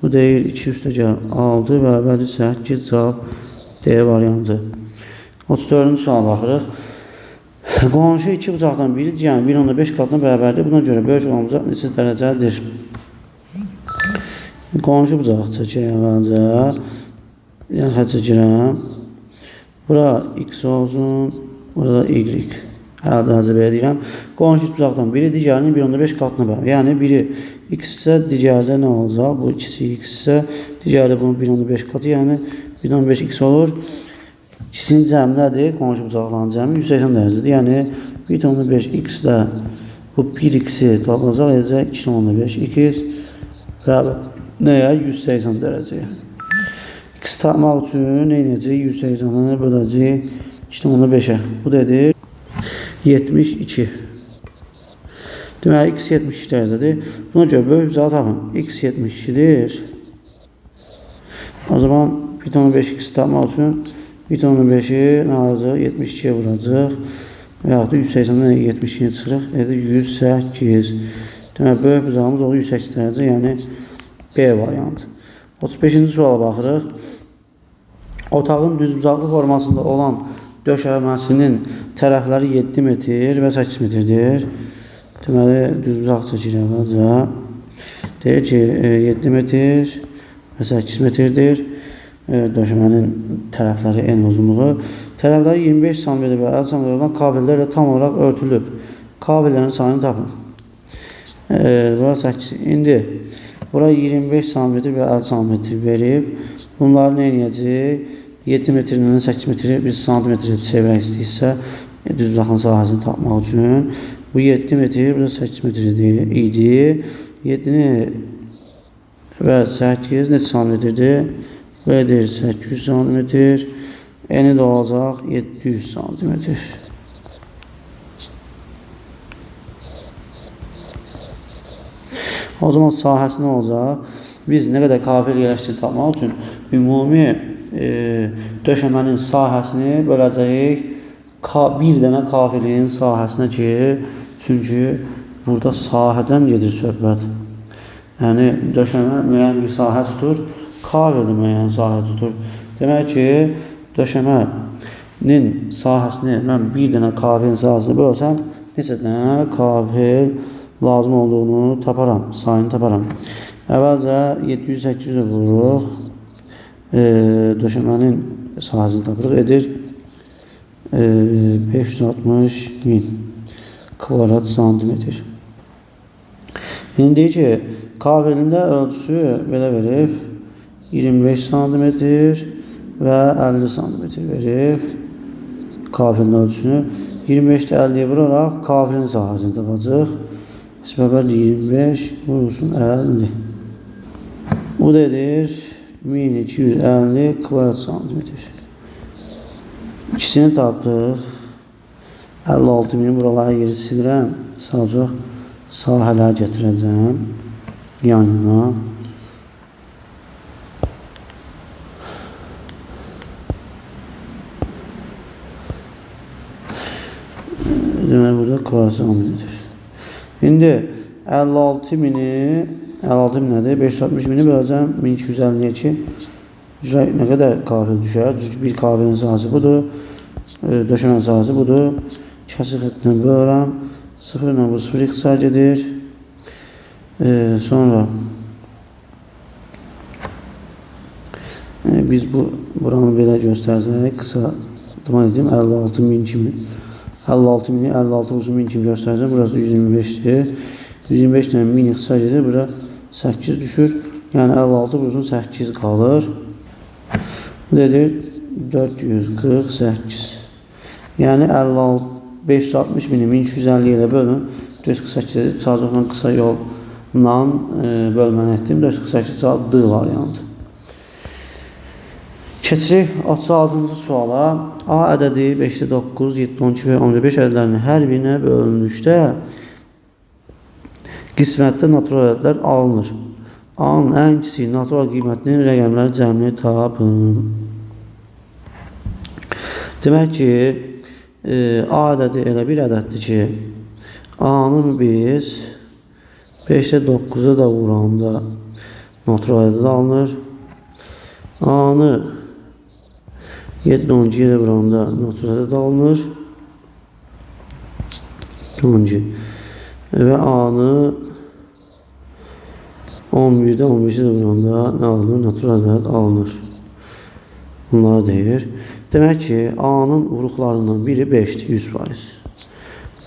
Bu deyir 2 üstə gəl 6 bərabərdir 8. Cavab D variantı. 34-cü suala baxırıq. Qonşu iki bucaqdan biri, yəni 1.5 qatına bərabərdir. Buna görə böyük olan bucaq neçə dərəcədir? Qonşu bucaq çəkək əvvəlcə. Yəni xətt çəkirəm. Bura X olsun, burada Y. Hələ dərəcə belə deyirəm. Qonşu bucaqdan biri digərinin 1.5 qatına bərabər. Yəni biri X isə digəri də nə olacaq? Bu ikisi X isə digəri də bunun 1.5 qatı, yəni 1.5 X olur. İkisinin cəmi nədir? Qonşu bucaqların cəmi 180 dərəcədir. Yəni 1.5 X də bu 1 X-i toplayacaq, edəcək 2.5 X bərabər Nəyə? 180 dərəcəyə. X tapmaq üçün nə edəcəyik? 180-i böləcəyik 2,5-ə. Bu da edir 72. Deməli, x 72 dərəcədir. Buna görə böyük bucağı tapın. X 72-dir. O zaman 1,5x tapmaq üçün 1,5-i nə alacaq? 72-yə vuracaq. Və yaxud da 180-dən 72-ni çıxırıq. Edir 108. Deməli, böyük bucağımız olur 108 dərəcə, yəni B variantı. 35-ci suala baxırıq. Otağın düzbucaqlı formasında olan döşəməsinin tərəfləri 7 metr və 8 metrdir. Deməli, düzbucaq çəkirik əvvəlcə. Deyir ki, 7 metr və 8 metrdir. Döşəmənin tərəfləri en uzunluğu. Tərəfləri 25 sm və 50 sm olan kabellərlə tam olaraq örtülüb. Kabellərin sayını tapın. Bura 8. İndi bura 25 sm və 50 sm verib. Bunları nə edəcəyik? 7 metrlə 8 metri biz santimetrə çevirmək istəyirsə, düzbucaqın sahəsini tapmaq üçün. Bu 7 metr, bu da 8 metr idi. 7-ni və 8 neçə santimetrdir? Bu edir 800 santimetr. Eni də olacaq 700 santimetr. O zaman sahəsi nə olacaq? Biz nə qədər kabel yerləşdirib tapmaq üçün ümumi döşəmənin sahəsini böləcəyik bir dənə kabelin sahəsinə ki, çünki burada sahədən gedir söhbət. Yəni, döşəmə müəyyən bir sahə tutur, kabel də müəyyən sahə tutur. Demək ki, döşəmənin sahəsini mən bir dənə kabelin sahəsini bölsəm, neçə dənə kabel lazım olduğunu taparam, sayını taparam. Əvvəlcə 700-800-ə vururuq. Döşəmənin sahəsini tapırıq. Edir 560 min kvadrat santimetr. İndi deyir ki, kabelin də ölçüsü belə verib 25 santimetr və 50 santimetr verib kabelin ölçüsünü. 25-də 50-yə vuraraq kabelin sahəsini tapacaq. Bərabərdir 25 vurulsun 50. Bu da edir 1250 kvadrat santimetr. İkisini tapdıq. 56 min buralara yeri silirəm. Sadəcə sahələr gətirəcəm yan yana. Demək burada kvadrat santimetr. İndi 56 mini, 56 min nədir? 560 mini böləcəm 1250-yə ki, nə qədər kabel düşər? Çünki bir kabelin sahəsi budur, döşəmənin sahəsi budur. Kəsik xəttinə bölürəm. 0 ilə bu 0 ixtisar gedir. Sonra biz buranı belə göstərsək, qısa demək edim, 56 min kimi. 56 mini 56 vursun 1000 kimi göstərsəm, burası 125-dir. 125 ilə 1000 ixtisar gedir, bura 8 düşür. Yəni 56 vursun 8 qalır. Bu edir 448. Yəni 560 mini 1250 ilə bölün. 448 edir. Sadəcə qısa yolla bölməni etdim. 448 cavab D variantı. Keçirik 36-cı suala. A ədədi 5-də 9, 7-də 12 və 15 ədədlərinin hər birinə bölündükdə qismətdə natural ədədlər alınır. A-nın ən kiçik natural qiymətinin rəqəmləri cəmini tapın. Demək ki, A ədədi elə bir ədəddir ki, A-nın biz 5-də 9-a da vuranda natural ədəd alınır. A-nı 7-də 12-yə də vuranda natural ədəd alınır. 12. Və A-nı 11-də 15-ə də vuranda nə alınır? Natural ədəd alınır. Bunları deyir. Demək ki, A-nın vuruqlarından biri 5-dir, 100%.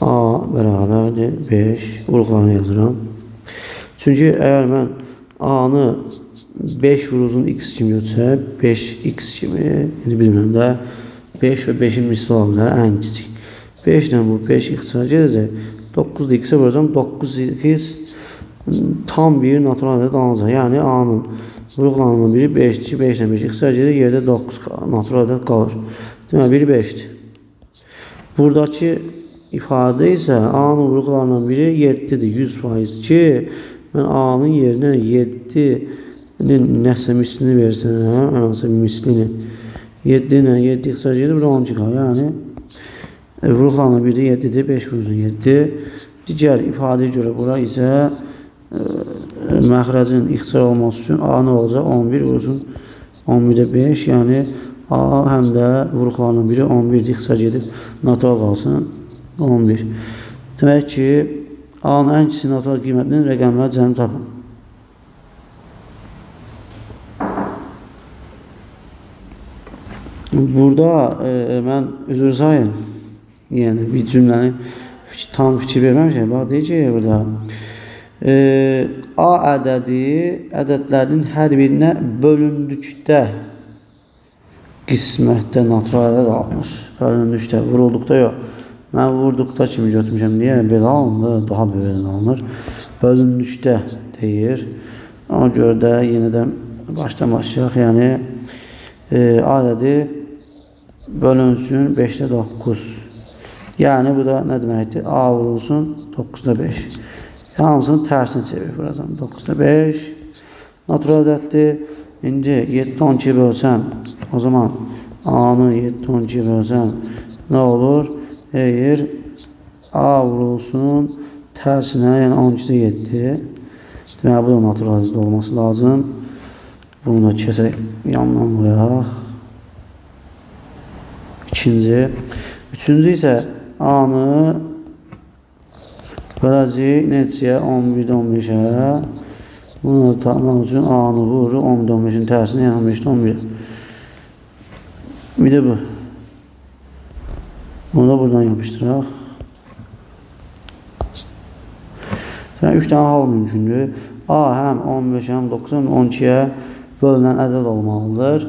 A bərabərdir 5. Vuruqlarını yazıram. Çünki əgər mən A-nı 5 vurulsun x kimi götürsək, 5x kimi, indi bilmirəm də, 5 və 5-in misli ola bilər, ən kiçik. 5 ilə bu 5 ixtisar gedəcək. 9 da x-ə vuracam, 9x tam bir natural ədəd alınacaq. Yəni A-nın vuruqlarının biri 5-dir ki, 5 ilə 5 ixtisar gedir, yerdə 9 natural ədəd qalır. Deməli, biri 5-dir. Buradakı ifadə isə A-nın vuruqlarından biri 7-dir, 100% ki, mən A-nın yerinə 7-nin nəsə mislini versəm, ən azı mislini 7 ilə 7 ixtisar gedir, burada 12 qalır. Yəni, vuruqlarından biri 7-dir, 5 vurulsun 7. Digər ifadəyə görə bura isə məxrəcin ixtisar olması üçün A nə olacaq? 11 vurulsun 11-də 5, yəni A həm də vuruqlarından biri 11-dir, ixtisar gedib natural qalsın 11. Demək ki, A-nın ən kiçik natural qiymətinin rəqəmləri cəmi tapın. Burada mən üzr sayın, yəni bir cümləni tam fikir verməmişəm. Bax, deyir ki, burada A ədədi ədədlərinin hər birinə bölündükdə qismətdə natural ədəd alınır. Bölündükdə, vurulduqda yox. Mən vurduqda kimi götürmüşəm. Niyə? Belə alınır, daha belə alınır. Bölündükdə deyir. Ona görə də yenə də başdan başlayaq. Yəni, A ədədi bölünsün 5-də 9. Yəni, bu da nə deməkdir? A vurulsun 9-da 5. Hamısını tərsini çevirib vuracam. 9-da 5 natural ədəddir. İndi 7-də 12 bölsəm, o zaman A-nı 7-də 12 bölsəm nə olur? Deyir, A vurulsun tərsinə, yəni 12-də 7. Deməli, bu da natural ədəd olması lazım. Bunu da kəsək, yandan qoyaq. İkinci. Üçüncü isə A-nı böləcəyik neçəyə? 11-də 15-ə. Bunu da tapmaq üçün A-nı vurur 11-də 15-in tərsinə, yəni 15-də 11-ə. Bir də bu. Bunu da buradan yapışdıraq. Yəni, 3 dənə hal mümkündür. A həm 15, həm 9, həm 12-yə bölünən ədəd olmalıdır.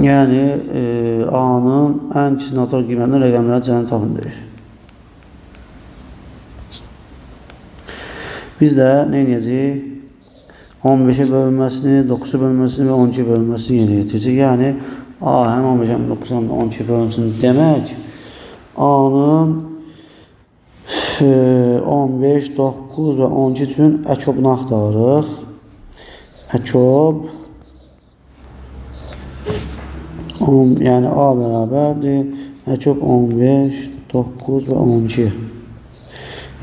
Yəni, A-nın ən kiçik natural qiymətinin rəqəmləri cəmi tapın deyir. Biz də nə edəcəyik? 15-ə bölünməsini, 9-a bölünməsini və 12-ə bölünməsini yerinə yetirəcək. Yəni, A həm 15, həm 9, həm də 12 bölünsün demək, A-nın 15, 9 və 12 üçün əkobunu axtarırıq. Əkob, yəni A bərabərdir, əkob 15, 9 və 12.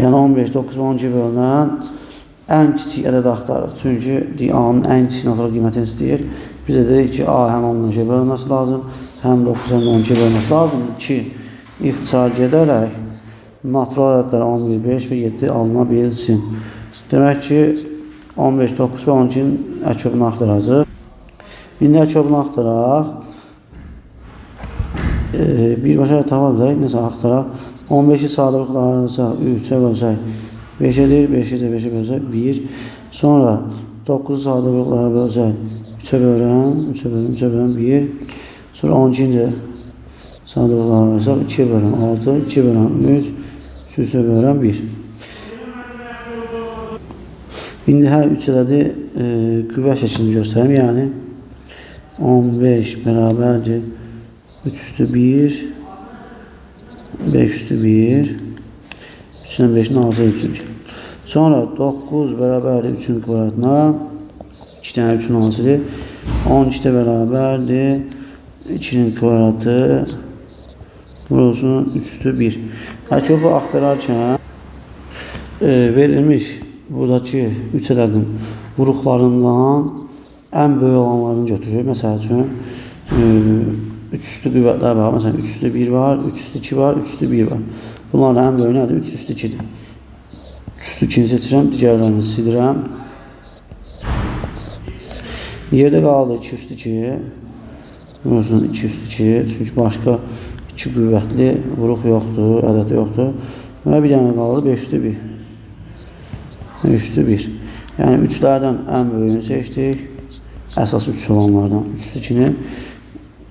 Yəni 15, 9 və 12 bölünən ən kiçik ədəd axtarırıq. Çünki A-nın ən kiçik natural qiymətini istəyir. Biz də dedik ki, A həm 15-ə bölünməsi lazım, həm 9, həm 12 bölünməsi lazım ki, ixtisar gedərək natural ədədlər 11, 5 və 7 alına bilsin. Demək ki, 15, 9 və 12-nin əkobunu axtaracaq. İndi əkobunu axtaraq. Birbaşa tapa bilərək, nəsə axtaraq. 15-i sadə 3-ə bölsək 5 edir, 5-i də 5-ə bölsək 1. Sonra 9-u sadə vuruqlara bölsək 3-ə bölən, 3-ə bölən, 3-ə bölən 1. Sonra 12-ci sadə vuruqlara bölsək 2-yə bölən 6, 2-yə bölən 3, 3-ə bölən 1. İndi hər 3 ədədi qüvvə şəklini göstərim. Yəni 15 bərabərdir 3 üstü 1, 5 üstü 1, 3-dən 5-in azı çünki. Sonra 9 bərabərdir 3-ün kvadratına, 2 dənə 3-ün azıdır. 12 də bərabərdir 2-nin kvadratı, vurulsun 3 üstü 1. Əkobu axtararkən verilmiş buradakı 3 ədədin vuruqlarından ən böyük olanlarını götürür. Məsəl üçün 3 üstü qüvvətlər var. Məsələn, 3 üstü 1 var, 3 üstü 2 var, 3 üstü 1 var. Bunların ən böyüyü nədir? 3 üstü 2-dir. 3 üstü 2-ni seçirəm, digərlərini silirəm. Yerdə qaldı 2 üstü 2. Vurulsun 2 üstü 2. Çünki başqa 2 qüvvətli vuruq yoxdur, ədəd yoxdur. Və bir dənə qaldı 5 üstü 1. 5 üstü 1. Yəni 3-lərdən ən böyüyünü seçdik. Əsas 3 olanlardan 3 üstü 2-ni.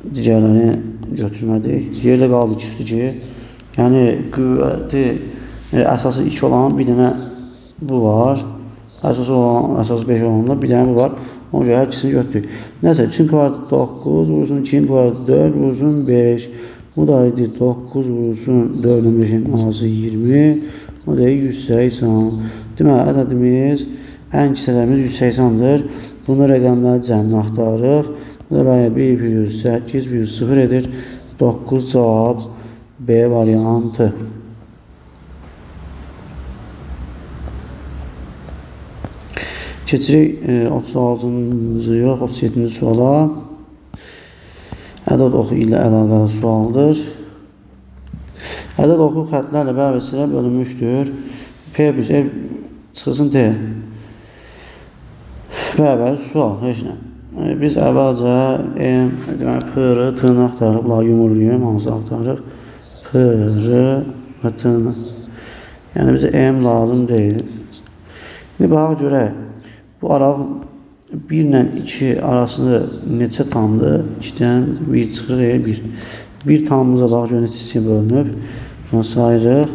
Digərlərini götürmədik. Yerdə qaldı 2 üstü 2. Yəni qüvvəti əsası 2 olan bir dənə bu var. Əsas olan, əsas 5 olanda bir dənə bu var. Ona görə hər ikisini götürdük. Nəsə, 3-ün kvadratı 9 vursun, 2-nin kvadratı 4 vursun 5. Bu da idi 9 vursun 4-ün 5-in azı 20. O da 180. Deməli, ədədimiz, ən kiçik ədədimiz 180-dir. Bunu rəqəmləri cəmini axtarırıq. Bu da bəli, 1 plus 8 plus 0 edir. 9 cavab B variantı. Keçirik 36-cı yox, 37-ci suala. Ədəd oxu ilə əlaqəli sualdır. Ədəd oxu xətlərlə bərabər hissələrə bölünmüşdür. P plus R çıxılsın T. Bərabər sual, heç nə. Biz əvvəlcə M, deməli, P, R, T-ni axtarırıq. Bunları yumurlayım, hansı axtarırıq? P, R və T-ni. Yəni, bizə M lazım deyil. İndi baxaq görək. Bu aralıq 1 ilə 2 arasında neçə tamdır? 2-dən 1 çıxırıq, 1. 1 tamımıza bax, görək neçə hissəyə bölünüb. Buradan sayırıq.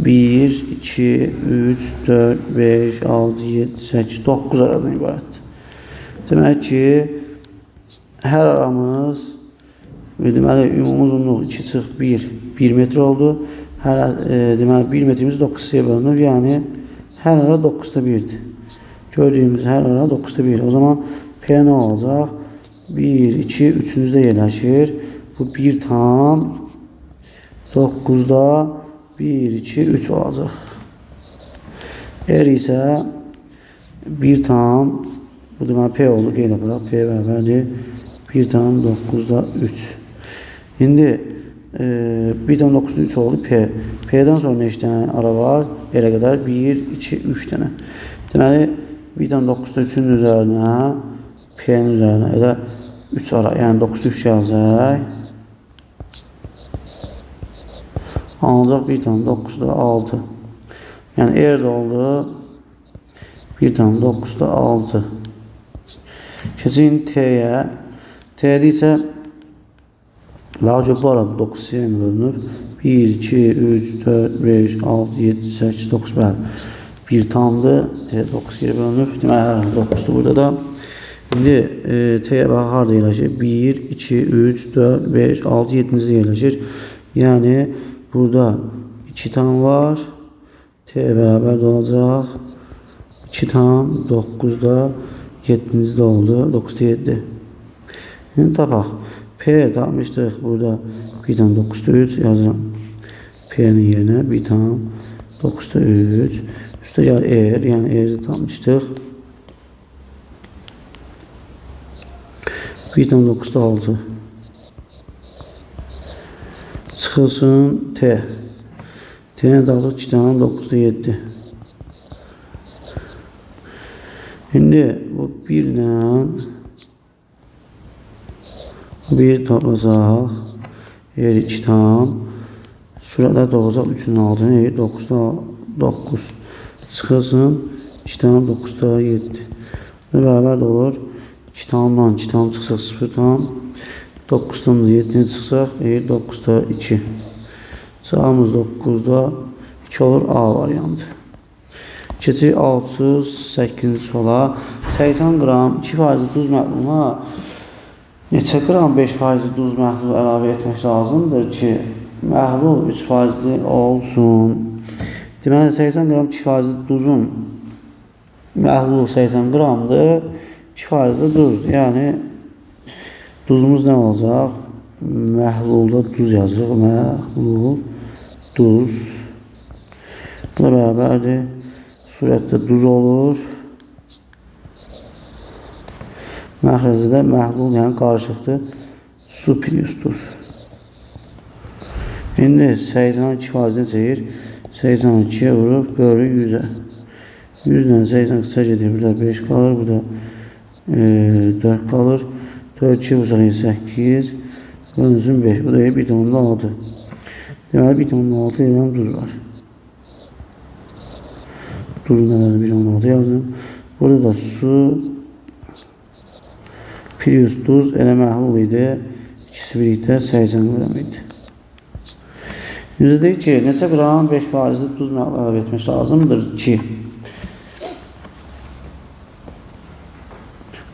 1, 2, 3, 4, 5, 6, 7, 8, 9 aradan ibarətdir. Demək ki, hər aramız, deməli, ümumi uzunluq 2 çıx 1, 1 metr oldu. Hər, deməli, 1 metrimiz 9 hissəyə bölünüb, yəni hər ara 9-da 1-dir. Gördüyümüz hər ara 9-da 1. O zaman P nə olacaq? 1, 2, 3-cüdə yerləşir. Bu 1 tam 9-da 1, 2, 3 olacaq. R isə 1 tam, bu deməli P oldu, qeyd aparaq. P bərabərdir 1 tam 9-da 3. İndi 1 tam 9-da 3 oldu P. P-dən sonra neçə dənə ara var? R-ə qədər 1, 2, 3 dənə. Deməli, 1 tam 9-da 3-ün üzərinə, P-nin üzərinə elə 3 ara, yəni 9-da 3 gələcək. Alınacaq 1 tam 9-da 6. Yəni R də oldu 1 tam 9-da 6. Keçin T-yə. T-də isə bax, bu arada 9 hissəyə bölünüb. 1, 2, 3, 4, 5, 6, 7, 8, 9, bəli. 1 tamdır. 9 yerə bölünüb. Deməli, hər 9-dur burada da. İndi T-yə bax, harada yerləşir? 1, 2, 3, 4, 5, 6, 7-ci yerləşir. Yəni, burada 2 tam var. T bərabər də olacaq. 2 tam 9-da 7-ci də oldu. 9-da 7. İndi tapaq. P tapmışdıq burada 1 tam 9-da 3 yazıram. P-nin yerinə 1 tam 9-da 3. Üstə gəl R, yəni R-i tapmışdıq. 1 tam 9-da 6. Çıxılsın T. T-ni tapdıq 2 tam 9-da 7. İndi bu 1 ilə 1 toplasaq, R 2 tam, sürətlər doğacaq 3-ün altını, R 9-da 9. Çıxılsın 2 tam 9-da 7. Bu bərabər də olur. 2 tamdan 2 tam çıxsaq 0 tam, 9-dan da 7-ni çıxsaq, R 9-da 2. Cavabımız 9-da 2 olur, A variantı. Keçirik 608-ci suala. 80 qram 2% duz məhluluna neçə qram 5% duz məhlulu əlavə etmək lazımdır ki, məhlul 3% olsun. Deməli, 80 qram 2% duzun məhlulu 80 qramdır, 2% duzdur. Yəni, duzumuz nə olacaq? Məhlulda duz yazırıq. Məhlul duz. Bu da bərabərdir. Surətdə duz olur. Məxrəcdə də məhlul, yəni qarışıqdır. Su plus duz. İndi 82% necə deyir? 82-yə vurub bölü 100-ə. 100 ilə 80 qısa gedir. Burada 5 qalır, burada 4 qalır. 4, 2 vursaq 8, bölünsün 5. Bu da 1,6. Deməli, 1,6 qram duz var. Duzun əvəzinə 1,6 yazdım. Burada da su plus duz elə məhlul idi. İkisi birlikdə 80 qram idi. Bizə deyir ki, neçə qram 5%-li duz məhlulu əlavə etmək lazımdır ki,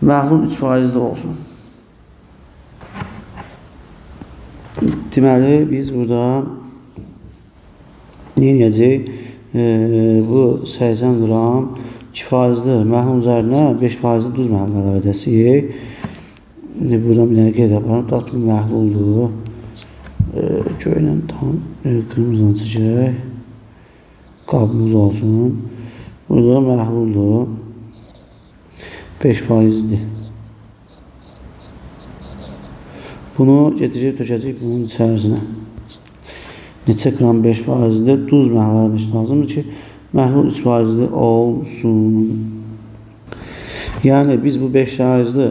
məhlul 3%-li olsun. Deməli, biz burada nə edəcəyik? Bu 80 qram 2%-li məhlul üzərinə 5%-li duz məhlulu əlavə edəcəyik. İndi buradan bir dənə qeyd aparım. Tutaq ki, məhluldur. Göylə tam qırmızıdan çəkək. Qabımız olsun. Burada məhluldur. 5%-dir. Bunu getirib tökəcəyik bunun içərisinə. Neçə qram 5%-li duz məhlulu etmək lazımdır ki, məhlul 3%-li olsun. Yəni, biz bu 5%-li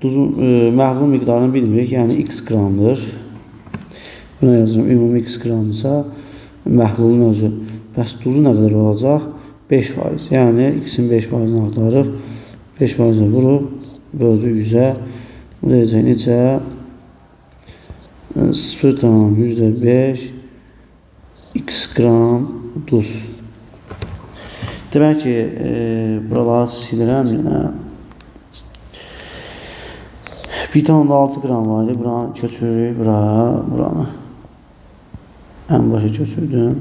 duzun məhlul miqdarını bilmirik. Yəni, x qramdır. Buna yazıram, ümumi x qramdırsa məhlulun özü. Bəs duzu nə qədər olacaq? 5%. Yəni, x-in 5%-ni axtarırıq. 5%-ə vurub, böldük 100-ə. Bu deyəcək neçə? 0,5 x qram duz. Demək ki, buraları silirəm yenə. 1,6 qram var idi. Buranı köçürürük, buranı. Ən başa köçürdüm.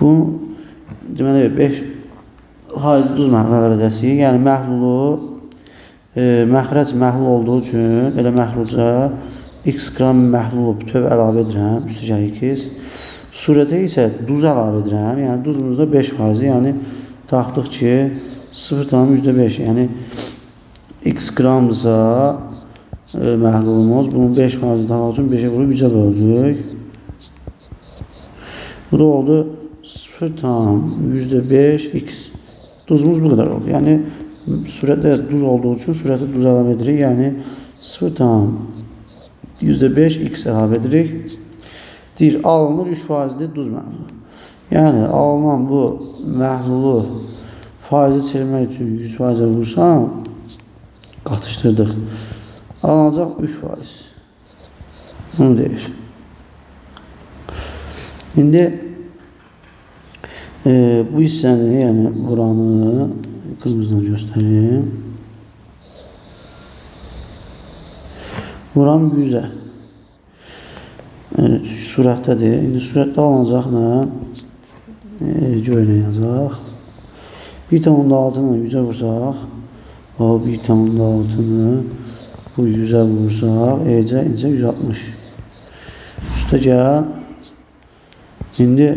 Bu, deməli, 5% duz məhlulu əlavə edəsirik. Yəni, məhlulu, məxrəc məhlul olduğu üçün, elə məxruca x qram məhlulu bütöv əlavə edirəm, üstəgəl x. Surətə isə duz əlavə edirəm. Yəni, duzumuzda 5%, yəni tapdıq ki, 0,5, yəni x qramdırsa məhlulumuz, bunun 5% daha üçün 5-ə vurub 3-ə böldük. Bu da oldu 0,5 x. Duzumuz bu qədər oldu. Yəni, surətdə duz olduğu üçün surətə duz əlavə edirik. Yəni, 0,5 x əlavə edirik. Deyir, alınır 3%-li duz məhlulu. Yəni, alınan bu məhlulu faizi çevirmək üçün 100%-ə vursam, qatışdırdıq. Alınacaq 3%. Bunu deyir. İndi bu hissəni, yəni buranı qırmızıdan göstərim. Vuram 100-ə. Çünki surətdədir. İndi surətdə alınacaq nə? Göylə yazacaq. 1,6-nı 100-ə vursaq, 1,6-nı bu 100-ə vursaq, eləcə 160. Üstə gəl. İndi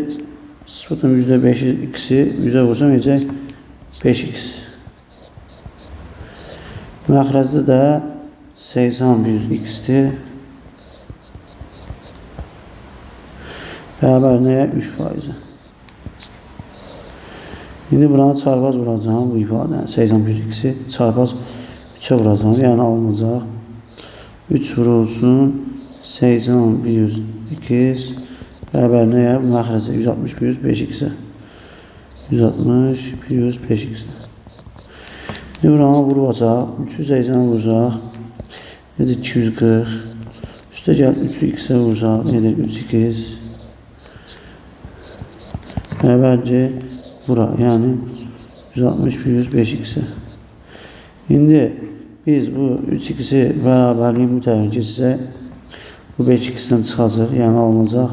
0,5 x-i 100-ə vursam, eləcə 5x. Məxrəcdə də 80 x-dir. Bərabər nəyə? 3%-ə. İndi buranı çarpaz vuracağım, bu ifadəni. 80 x-i çarpaz 3-ə vuracağım. Yəni alınacaq. 3 vurulsun 80 x bərabər nəyə? Bu məxrəcə 160 plus 5x-ə. 160 plus 5x-ə. İndi buranı vuracaq. 380 vursaq, edir 240. Üstə gəl 3x-ə vursaq, edir 3x. Bərabərdir bura, yəni 160 plus 5x-ə. İndi biz bu 3x-i bərabərliyin bu tərəfinə keçsək, bu 5x-dən çıxacaq, yəni alınacaq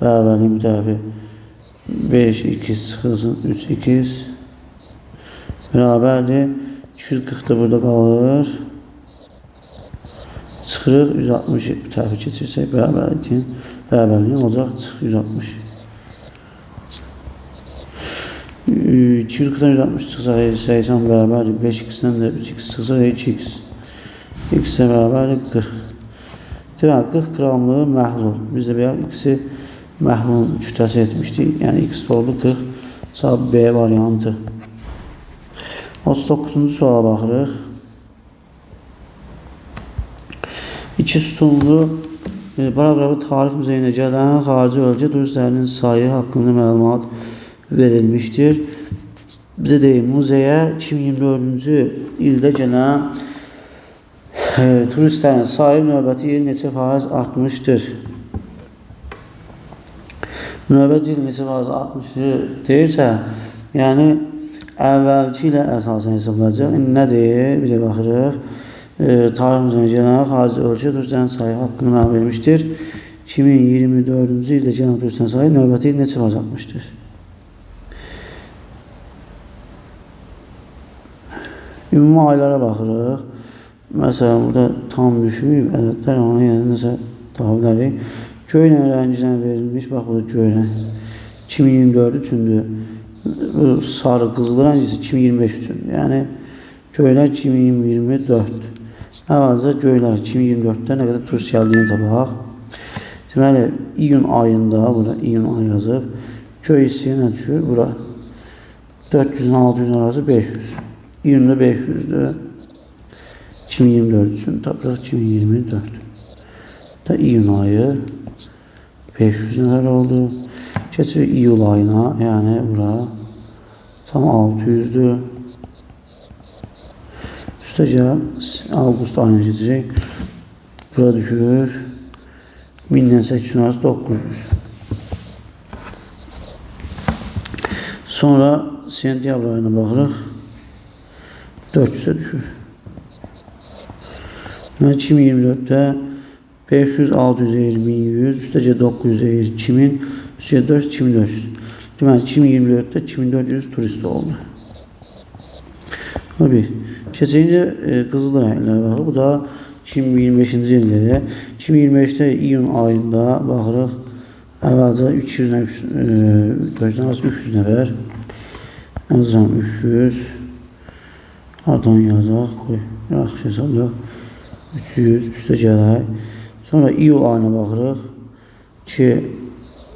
bərabərliyin bu tərəfi 5x çıxılsın 3x bərabərdir 240 da burada qalır. Çıxırıq 160 bu tərəfə keçirsək bərabərliyin olacaq çıx 160. 240-dan 160 çıxsaq 80 bərabərdir 5x-dən də 3x çıxsaq 2x. X-ə bərabərdir 40. Deməli, 40 qramlı məhlul. Biz də bayaq x-i məhlulun kütləsi etmişdik. Yəni, x oldu 40. Cavab B variantı. 39-cu suala baxırıq. İki sütunlu paraqrafı tarix muzeyinə gələn xarici ölkə turistlərinin sayı haqqında məlumat verilmişdir. Bizə deyir, muzeyə 2024-cü ildə gələn Turistlərin sayı növbəti il neçə faiz artmışdır? Növbəti il neçə faiz artmışdır deyirsə, yəni əvvəlki ilə əsasən hesablanacaq. İndi nə deyir? Bir də baxırıq. Tariximizə gələn xarici ölkə turistlərin sayı haqqını məlum vermişdir. 2024-cü ildə gələn turistlərin sayı növbəti il neçə faiz artmışdır? Ümumi aylara baxırıq. Məsələn, burada tam düşməyib ədədlər, ona yəni nəsə tapa bilərik. Göy rənginə verilmiş, bax burada göy rəng 2024 üçündür. Bu sarı, qızılı rəng isə 2025 üçündür. Yəni göylər 2024. Əvvəlcə göylər 2024-də nə qədər turist gəldiyini tapaq. Deməli, iyun ayında, burada iyun ayı yazıb, göy hissəyə nə düşür? Bura 400-dən 600 arası 500. İyunda 500-dür. 2024 üçün tapırıq 2024. Da iyun ayı 500 nəfər oldu. Keçirik iyul ayına, yəni bura tam 600-dür. Üstəgəl avqust ayına keçirik. Bura düşür 1000-dən 800 arası 900. Sonra sentyabr ayına baxırıq. 400-ə düşür. Deməli, 2024-də 500, 600 eyir, 1100, üstəcə 900 eyir, 2000, üstəcə 400, 2400. Deməli, 2024-də 2400 turist oldu. Bu bir. Keçincə qızıl rənglərə baxırıq. Bu da 2025-ci ildir. 2025-də iyun ayında baxırıq. Əvvəlcə 300-dən 400-dən arası 300 nəfər. Yazıram 300. Hardan yazaq? Qoy. Yaxşı hesablayaq. 300 üstə gələk. Sonra iyul ayına baxırıq ki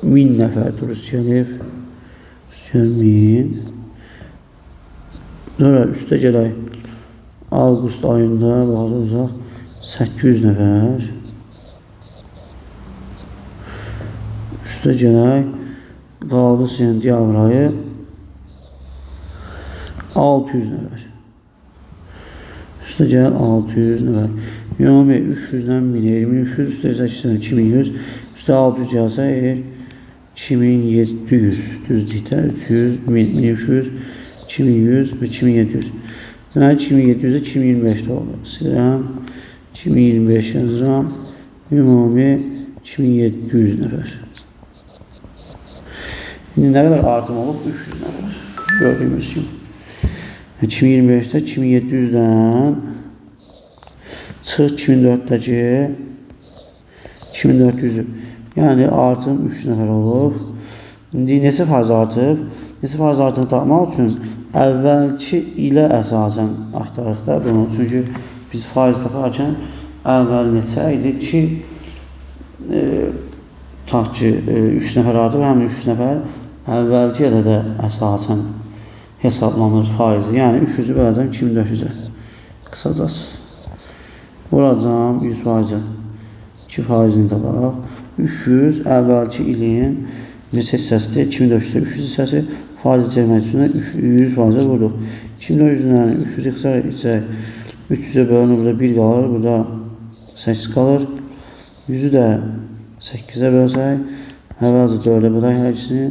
1000 nəfər turist gəlib. Üstə 1000. Sonra üstə gələk. Avqust ayında baxacaq 800 nəfər. Üstə gələk. Qaldı sentyabr ayı 600 nəfər. Üstə gəl 600 nəfər. Ümumi 300-dən 1000 eyir, 1300, üstə 800-dən 2100, üstə 600 gəlsə eyir 2700. Düzdükdə 300, 1300, 2100 və 2700. Deməli 2700-də 2025-də oldu. Silirəm. 2025 yazıram. Ümumi 2700 nəfər. İndi nə qədər artım olub? 300 nəfər. Gördüyümüz kimi. 2025-də 2700-dən çıx 2004-dəki 2400-ü. Yəni artım 3 nəfər olub. İndi neçə faiz artıb? Neçə faiz artımı tapmaq üçün əvvəlki ilə əsasən axtarıq da bunu. Çünki biz faiz taparkən əvvəl neçə idi ki, tutaq ki, 3 nəfər artıb, həmin 3 nəfər əvvəlki ədədə əsasən hesablanır faizi. Yəni 300-ü böləcəm 2400-ə. Qısacası. Vuracam 100%-ə. 2 faizini tapaq. 300 əvvəlki ilin neçə hissəsidir? 2400-də 300 hissəsi. Faizi çevirmək üçün 100%-ə vurduq. 2400-dən 300 ixtisar etsək 300-ə bölünür, burada 1 qalır, burada 8 qalır. 100-ü də 8-ə bölsək, əvvəlcə 4-ə bölək hər ikisini.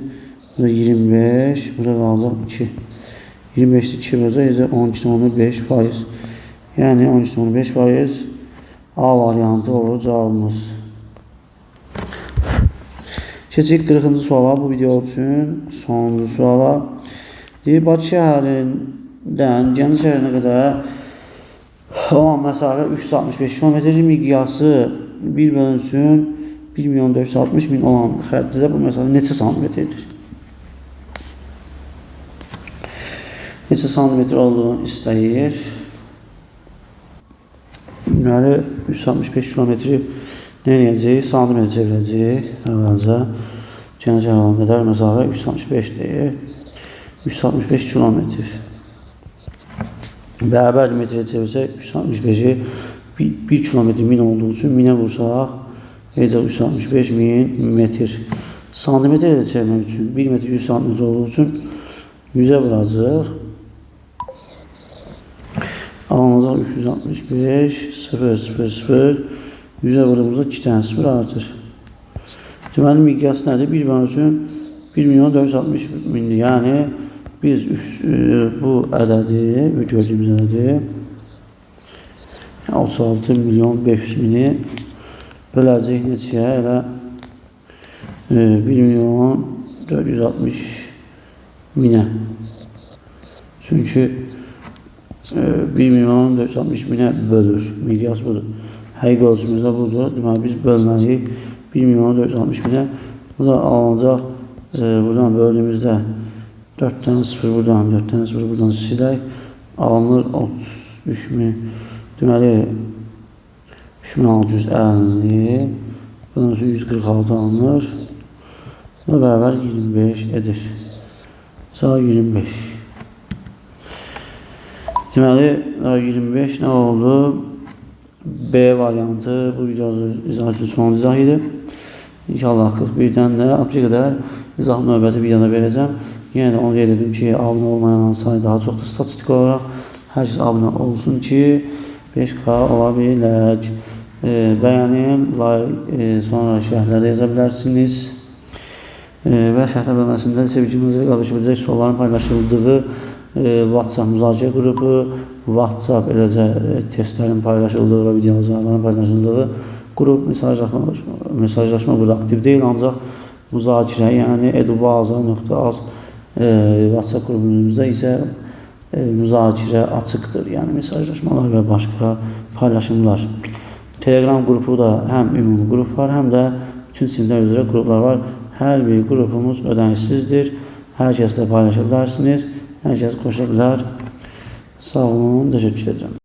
Burada 25, burada qalacaq 2. 25-də 2 böləcək, necə 12,5%. Yəni 12,5% A variantı olur cavabımız. Keçirik 40-cı suala, bu video üçün sonuncu suala. Deyir, Bakı şəhərindən Gəncə şəhərinə qədər olan məsafə 365 km, miqyası 1 bölünsün 1 milyon 460 min olan xəttdə bu məsafə neçə santimetrdir? Neçə santimetr olduğunu istəyir. Deməli, 365 kilometri nə eləyəcəyik? Santimetr çevirəcəyik. Əvvəlcə Gəncə şəhərinə qədər məsafə 365 deyir. 365 kilometr. Bərabər metrə çevirsək 365-i 1 kilometr 1000 olduğu üçün 1000-ə vursaq verəcək 365 min metr. Santimetrə də çevirmək üçün 1 metr 100 santimetr olduğu üçün 100-ə vuracaq. Alınacaq olacaq 365, 0, 0, 0. 100-ə vurduğumuzda 2 dənə 0 artır. Deməli, miqyas nədir? 1 bölü üçün 1 milyon 460 mindir. Yəni, biz bu ədədi, bu gördüyümüz ədədi, yəni 36 milyon 500 mini böləcəyik neçəyə? Elə 1 milyon 460 minə. Çünki 1 milyon 460 minə bölür. Miqyas budur. Həqiqi ölçümüz də budur. Deməli, biz bölməliyik 1 milyon 460 minə. Bu da alınacaq. Buradan böldüyümüzdə 4 dənə 0 buradan, 4 dənə 0 buradan silək. Alınır 33 min. Deməli, 3650. Bundan sonra 146 alınır. Bu da bərabər 25 edir. Cavab 25. Deməli, 25 nə oldu? B variantı bu video izah üçün son izah idi. İnşallah 41-dən də 60-a qədər izah növbəti videoda verəcəm. Yenə də onu qeyd edim ki, abunə olmayan sayı daha çoxdur statistik olaraq. Hər kəs abunə olsun ki, 5K ola bilək. Bəyənin, like, sonra şərhlərdə yaza bilərsiniz. Və şərhlər bölməsində sevgimizə qarışa biləcək sualların paylaşıldığı WhatsApp müzakirə qrupu, WhatsApp eləcə testlərin paylaşıldığı və video izahların paylaşıldığı qrup mesajlaşma burada aktiv deyil, ancaq müzakirə, yəni edubaza.az WhatsApp qrupumuzda isə müzakirə açıqdır, yəni mesajlaşmalar və başqa paylaşımlar. Telegram qrupu da həm ümumi qrup var, həm də bütün siniflər üzrə qruplar var. Hər bir qrupumuz ödənişsizdir. Hər kəslə paylaşa bilərsiniz. Hər kəs qoşa bilər. Sağ olun, təşəkkür edirəm.